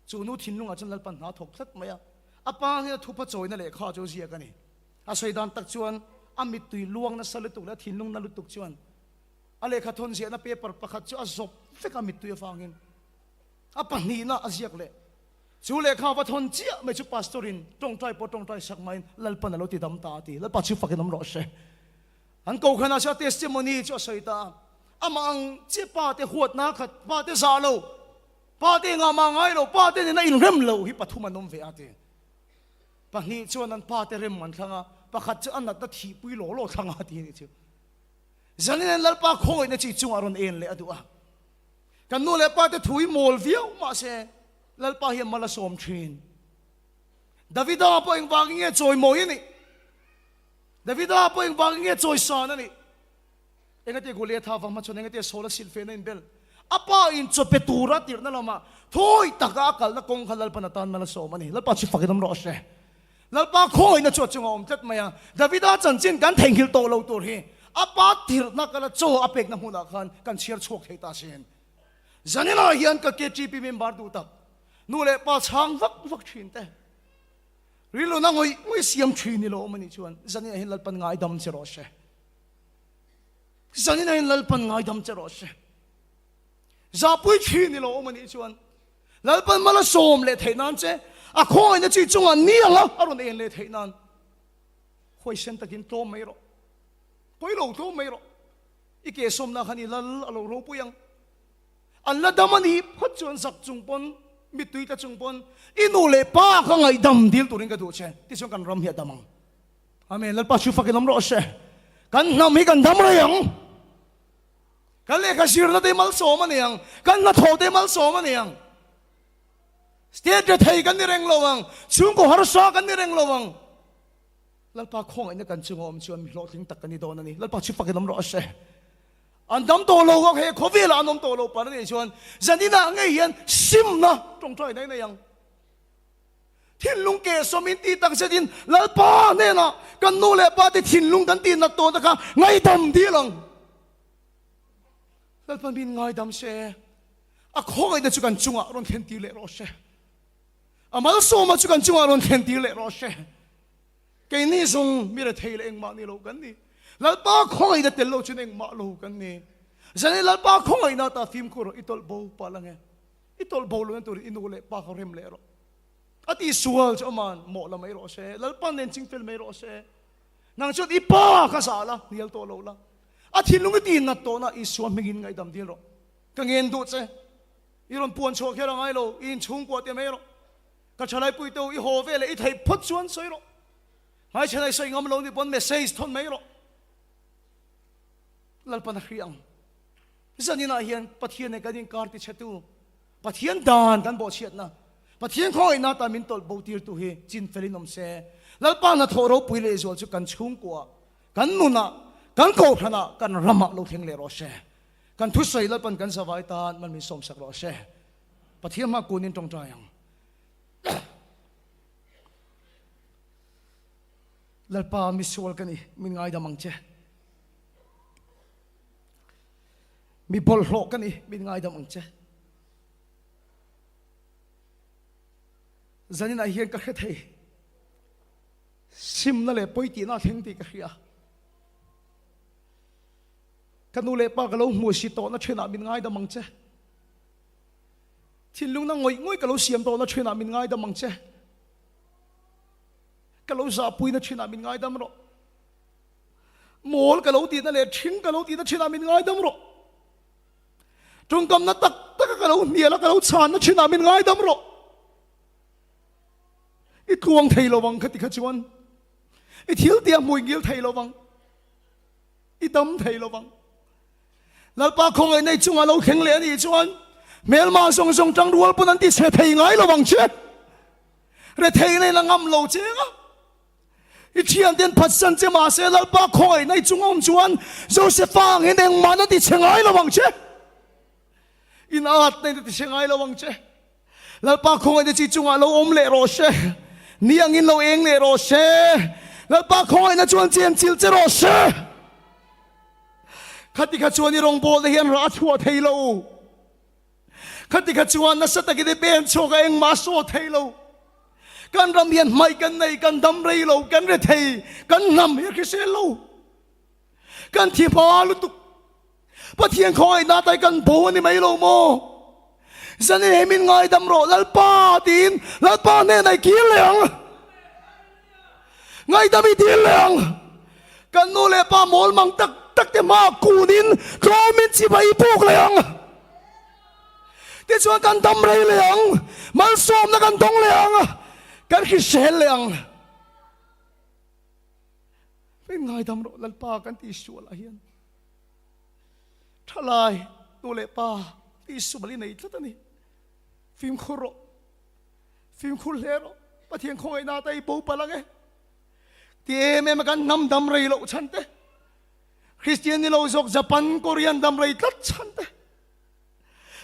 Chu nu thinlungah chuan Lalpan hna thawk tlat mai a, a pa hian a thupa chawina lehkha chu ziak a ni. A sawi dan tak chuan a mittui luang nasa lutuk leh a thinlung na lutuk chuan a lehkha thawn ziahna paper pakhat chu a zawp vek a mittui avangin a pahnihna a ziak leh. Chu lehkha va thawn chiah mai chu pastor in tawngtai pawh tawngtai sak maiin Lalpan a lo ti dam ta a ti. Lalpa chu fakin awm rawh se. An kohhranah chuan a testimony chu a sawi ta a, amah ang chiah pa te huatna khat, pa te zah lo, pa te engah mah ngai lo, pa te nena inrem lo hi pathum an awm ve a ti. Pahnih chuan an pa te rem an thlang a, pakhat chu a natna thihpui law law thlang a ti a nih chu. Zanin hian Lalpa khawngaihna chi chungah rawn en leh a duh a. Kan nu leh pa te thu hi mawl viau mahse Lalpa hian mal a sawm thin. Davida pawh engvangin nge chawimawi a nih? Davida pawh engvangin nge chawisan a nih? Engati Goliatha vang hma chuan engati Saula silhfehna inbel? A pa in chaw pe tura tirhna lamah thawi taka a kalna kawng kha Lalpan atan mal a sawm a ni. Lalpa chu fakin awm rawh se. Lalpa khawngaihna chu a chungah awm tlat mai a. Davida chanchin kan theihnghilh tawh lo tur hi a pa tirhna kala chaw a pekna hmunah khan kan chhiar chhuak thei ta sin. Zaninah hian ka KTP member duh tak nu leh pa chhang vak vak thin te. Rilruna ngawih ngawih siam thin ni lo awm a nih chuan zaninah hian Lalpan ngaidam che rawh se. Zaninah hian Lalpan ngaidam che rawh se. Zahpui thin ni lo awm a nih chuan Lalpan mal a sawm leh theih nan che a khawngaihna chi chungah ni anga a rawn en leh theih nan huaisen takin tlawm mai rawh. Pawi lo tlawm mai rawh. I ke sawmna khan i lal a lo ropui ang. An la dam a nih phawt chuan zak chung pawn, mittui tla chung pawn i nu leh pa kha ngaihdam dil turin ka duh che. Tichuan kan ram hi a dam ang. Amen. Lalpa chu fakin awm rawh se. Kan hnam hi kan dam rei ang. Kan lehkha zirna te malsawm a ni ang. Kan hnathawh te malsawm a ni ang. State rethei kan ni reng lo ang. Chhungkaw harsa kan ni reng lo ang. Lalpa khawngaihna kan chunga awm chuan mi hlawhtling tak kan ni dawn a ni. Lalpa chu fakin awm rawh se. An dam tawh lo ang, he khawvelah an awm tawh lo par a nih chuan zaninah ngei hian simna tawngtai daih nei ang. Thinlung keh sawmin tih tak zetin Lalpa hnenah kan nu leh pa te thinlung kan tih nat tawhna kha ngaidam dil ang. Lalpa min ngaidam se, a khawngaihna chu kan chungah rawn thlen tir leh rawh se. A malsawma chu kan chungah rawn thlen tir leh rawh se. Keini zawng mi rethei leh engmah ni lo kan ni. Lalpa khawngaihna tel lo chuan engmah lo kan ni. Zane Lalpa khawngaihna ta fimkhur rawh, i tawlh bo palh ange. I tawlh bo lohna turin i nu leh pa kha rem leh rawh. A ti sual chu aman mawh la mai rawh se. Lalpa nen ching fel mai rawh se. Nang chuan i pa kha zah la, hnial tawh lo la. A thinlung i tihnat tawhna Isua hmingin ngaihdam dil rawh. Ka ngen duh che. I rawn puan chhuah kher a ngai lo, i inchhungkua te mai rawh. Ka thalaipui te u, i haw ve leh i theih phawt chuan sawi rawh. Hmaichhan ai sawi ngam lo nih pawn message thawn mai rawh. Lalpan a hri ang. Zaninah hian Pathian nen kan inkar tichhetu, Pathian dan kan bawhchhiatna, Pathian khawngaihna tan min tawlh bo tirtu hi chin felin awm se. Lalpa hnathawh ropui lehzual chu kan chhungkuaah, kan nunah, kan kohhranah, kan ramah lo thleng leh rawh se. Kan thusawi Lalpan kan zavai tan man min sawmsak rawh se. Pathian hma kunin tawngtai ang. Lalpa misual ka ni, min ngaidam ang che. Mi bawlhhlawh ka ni, min ngaidam ang che. Zaninah hian ka hre thei. Simna leh pawi tihna a thleng tih ka hria. Ka nu leh pa ka lo hmuh si tawhna thinah min ngaidam ang che. Thinlungna ngawih ngawih ka lo siam tawhna thinah min ngaidam ang che. Ka lo zahpuina thinah min ngaidam rawh. Mawl ka lo tihna leh ṭhing ka lo tihna ṭhinah min ngaidam rawh. Ṭawngkamna tak taka ka lo hnial a, ka lo chhanna ṭhinah min ngaidam rawh. I tluang thei lo vang khati kha chuan i thil tia hmui ngil thei lo vang, i dam thei lo vang. Lalpa khawngaih nei chungah lo thleng leh a nih chuan hmelma zawng zawng ṭangrual pawn an ti chhe thei ngai lo vang che. Rethei na in a ngam lo cheng a. I thianten phatsan che mahse Lalpa khawngaih nei chung awm chuan Josefa ang hian engmah na ti chhe ngai lo ang che. In at na in ti chhe ngai lo ang che. Lalpa khawngaih na chi chungah lo awm leh rawh se. Ni angin lo eng leh rawh se. Lalpa khawngaih na chuan chen chil che rawh se. Khati kha chuan i rawngbawlna hian rah a chhuah thei lo. Khati kha chuan nasa takin i pen chhuak a engmah a saw thei lo. Kan ram hian hmaih kan nei, kan dam rei lo, kan re thei, kan hnam hi a hrisel lo. Kan thi hma lutuk. Pathian khawngaihna tai kan bo a ni mai lo maw? Zan he min ngaidam rawh Lalpa tiin Lalpa hnenah i kir leh ang. Ngaidam i dil leh ang. Kan nu leh pa mawl mang tak tak te hmaah kunin tlawmin chibai i puk leh ang. Tichuan kan dam rei leh ang, malsawmna kan dawng leh ang, kan hrisel leh ang. Min ngaidam rawh Lalpa kan tihsualah hian thalai nu leh pa tihsual i nei tlat a ni. Fimkhur rawh, fimkhur hle rawh, Pathian khawngaihna ata i bo palh ang e. Ti em em a kan hnam dam rei loh chhan te, Kristian ni lo zawk Japan, Korean dam rei tlat chhan te,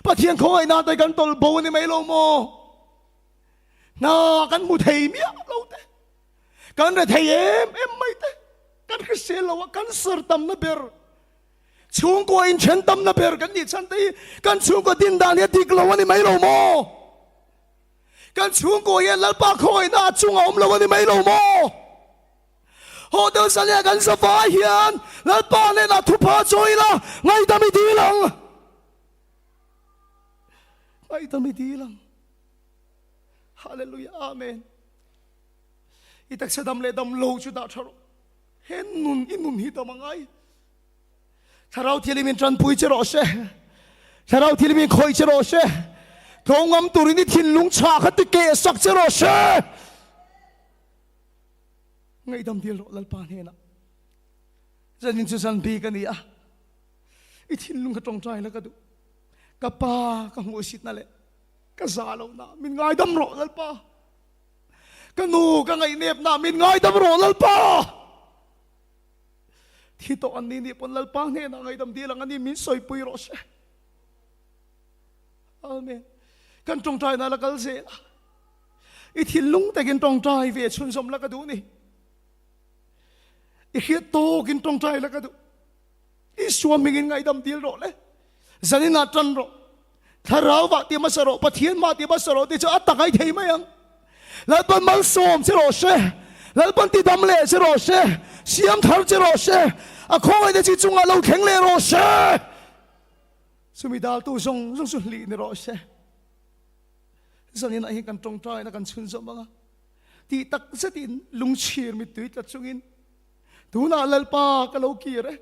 Pathian khawngaihna te kan tawlh bo a ni mai lo maw? Hna kan hmu thei miah lo te, kan re thei em em mai te, kan hrisel lo a, cancer tamna ber, chhungkua inthen tamna ber kan nih chhan te hi kan chhungkaw din dan hi a dik lo a ni mai lo maw? Kan chhungkua hian Lalpa khawngaihna a chungah awm lo a ni mai lo maw? Hotel Sania kan zavai hian Lalpa hnenah thupha chawi ila, ngaihdam i dil ang. Ngaihdam i dil ang. Hallelujah, Amen. I taksa dam leh dam lo chu dah tha rawh. He nun i nun hi dam angai. Thlarau Thianghlim in tanpui che rawh se. Thlarau Thianghlim in khawih che rawh se. Tlawngam turin i thinlung chhah kha ti keh sak che rawh se. Ngaihdam dil rawh Lalpa hnenah. Zanin chu zan bik a ni a, i thinlung kha tawngtai la ka duh. Ka pa ka hmuhsitna leh ka za lohna min ngaidam rawh Lalpa. Ka nu ka ngaihnepna min ngaidam rawh Lalpa. Thi tawh an ni nih pawn Lalpa hnenah ngaihdam dil ang a ni min sawipui rawh se. Amen. Kan tawngtaina la kal zel a. I thinlung takin tawngtai ve chhunzawm la ka duh ni. I hriat tawkin tawngtai la ka duh. Isua hmingin ngaihdam dil rawh le. Zaninah tan rawh. Thlarau vah ti hmasa rawh, Pathian mah ti hmasa rawh tih chu a tak ai thei mai ang. Lalpan malsawm che rawh se. Lalpan tidam leh che rawh se. Siam thar che rawh se. A khawngaihna chi chungah lo thleng leh rawh se. Chumi daltu zawng zawng chu hlih ni rawh se. Zaninah hian kan tawngtaina kan chhunzawm ang a, tih tak zetin lungchhir mittui tla chungin, Tunah Lalpa ka lo kir e,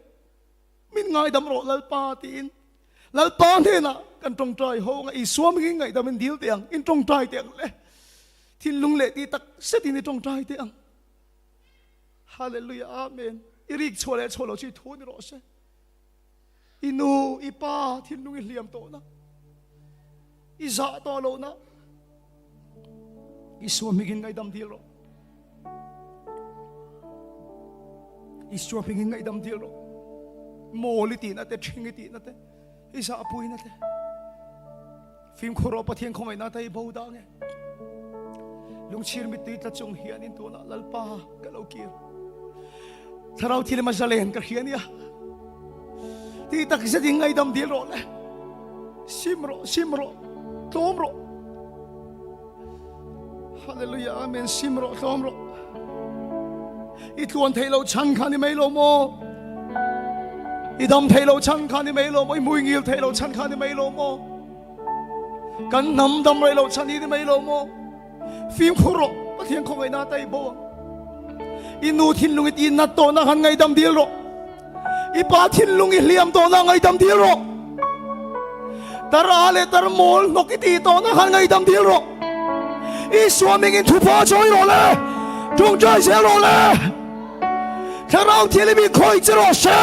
min ngaidam rawh Lalpa tiin Lalpa hnenah kan tawngtai ho ang a, Isua mingin ngaihdam in dil teh ang, in tawngtai teh ang le, thinlung leh tih tak zetin i tawngtai teh ang. Hallelujah Amen. I rik chhuah leh chhuah lo chu i thu ni rawh se. I nu, i pa thinlung i hliam tawhna, i zah tawh lohna, Isua hmingin ngaihdam dil rawh. Isua hmingin ngaihdam dil rawh. Mawl i tihna te, ṭhing i tihna te, i zahpuina te. Fimkhur rawh Pathian khawngaihna te i bo dah nge. Lungchhir mittui tla chung hian in tunah Lalpa ka lo kir. Thlarau thil ma zalen ka hria nia. Tih tak zet in ngaidam dil rawh le. Sim rawh, sim rawh, tlawm rawh. Hallelujah, amen. Sim rawh, tlawm rawh. I tluan theih loh chhan kha ni mai lo maw? I dam theih loh chhan kha ni mai lo maw? I hmui ngil theih loh chhan kha ni mai lo maw? Kan hnam dam rei loh chhan hi ni mai lo maw? Fimkhur rawh, Pathian khawngaihna a tai bo ang. I nu thinlung i ti nat tawhna khan ngaidam dil rawh. I pa thinlung i hliam tawhna ngaidam dil rawh. Tar a leh tar mawl hnawk i tih tawhna khan ngaidam dil rawh. Isua mingin thupa chawi rawh le, tawngtai zel rawh le. Thlarau Thianghlim i khawih che rawh se.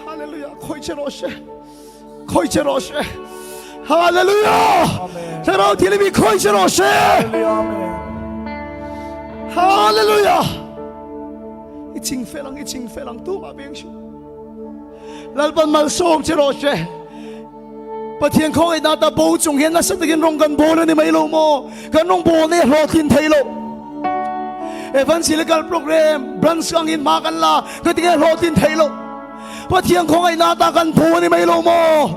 Hallelujah, khawih che rawh se. Khawih che rawh se. Hallelujah. Thlarau Thianghlim i khawih che rawh se. Hallelujah. I ching fel ang, i ching fel ang tumah veng suh. Lalpan malsawm che rawh se. Pathian khawngaihna ta bo chung hian nasa takin rawng kan bawl a ni mai lo maw? Kan rawng bawl nei hlawhtlin thei lo. Evangelical program branch angin hma kan la, ka tinge hlawhtlin thei lo. Pathian khawngaihna ta kan phu a ni mai lo maw?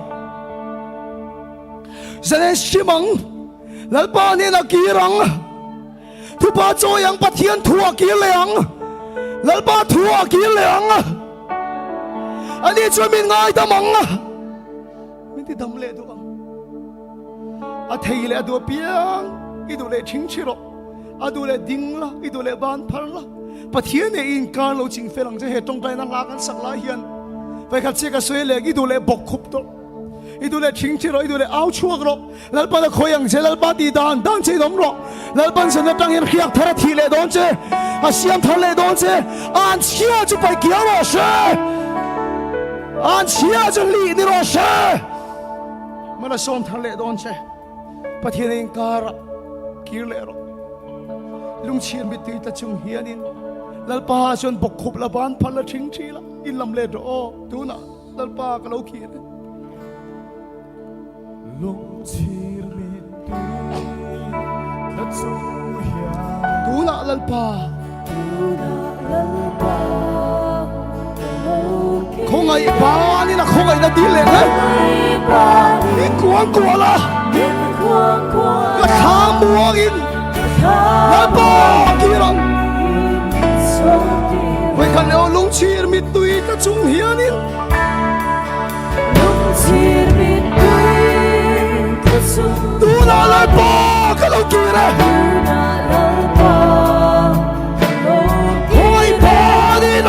Zalen hrim ang, Lalpa hnenah kir ang, thupa chawi ang, Pathian thu ah kir leh ang, Lalpa thu ah kir leh ang. Ani chuan min ngaidam ang, min ti dam leh duh ang. A thei leh a duh apiang i duh leh ṭhingṭhi rawh, a duh leh ding la, i duh leh ban phar la. Pathian nen i inkar lo ching fel ang che he tawngtaina hla kan sak lai hian vawikhat chiah ka sawi leh i duh leh bawk khup tawh i duh leh thingthi rawh i duh leh au chhuak rawh Lalpan a khawi ang che Lalpa tih dan dan che in awm rawh Lalpan zan atang hian hriak thar a thih leh dawn che a siam thar leh dawn che an chhia chu paih kiau rawh se an chhia chu hlih ni rawh se mana sawm thar leh dawn che Pathian a inkar ah kir leh rawh. Lungchhir mittui ta chung hianin Lalpa chuan bawkkhup la ban phal la thing thi la in lam let rawh aw tunah Lalpa ka lo kir e. Lungchhir mittui tla chung hian. Tunah Lalpa. Tunah Lalpa ka lo kir e. Khawngaih banin a khawngaihna dil leh hle. In kuang kual a. Ka thla muangin Lalpa kir ang. Vawikhat leh aw lungchhir mittui tla chung hianin. Tunah Lalpa ka lo kir e. Khawngaih banin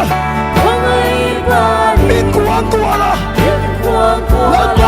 min kuang kual a. Lalpa.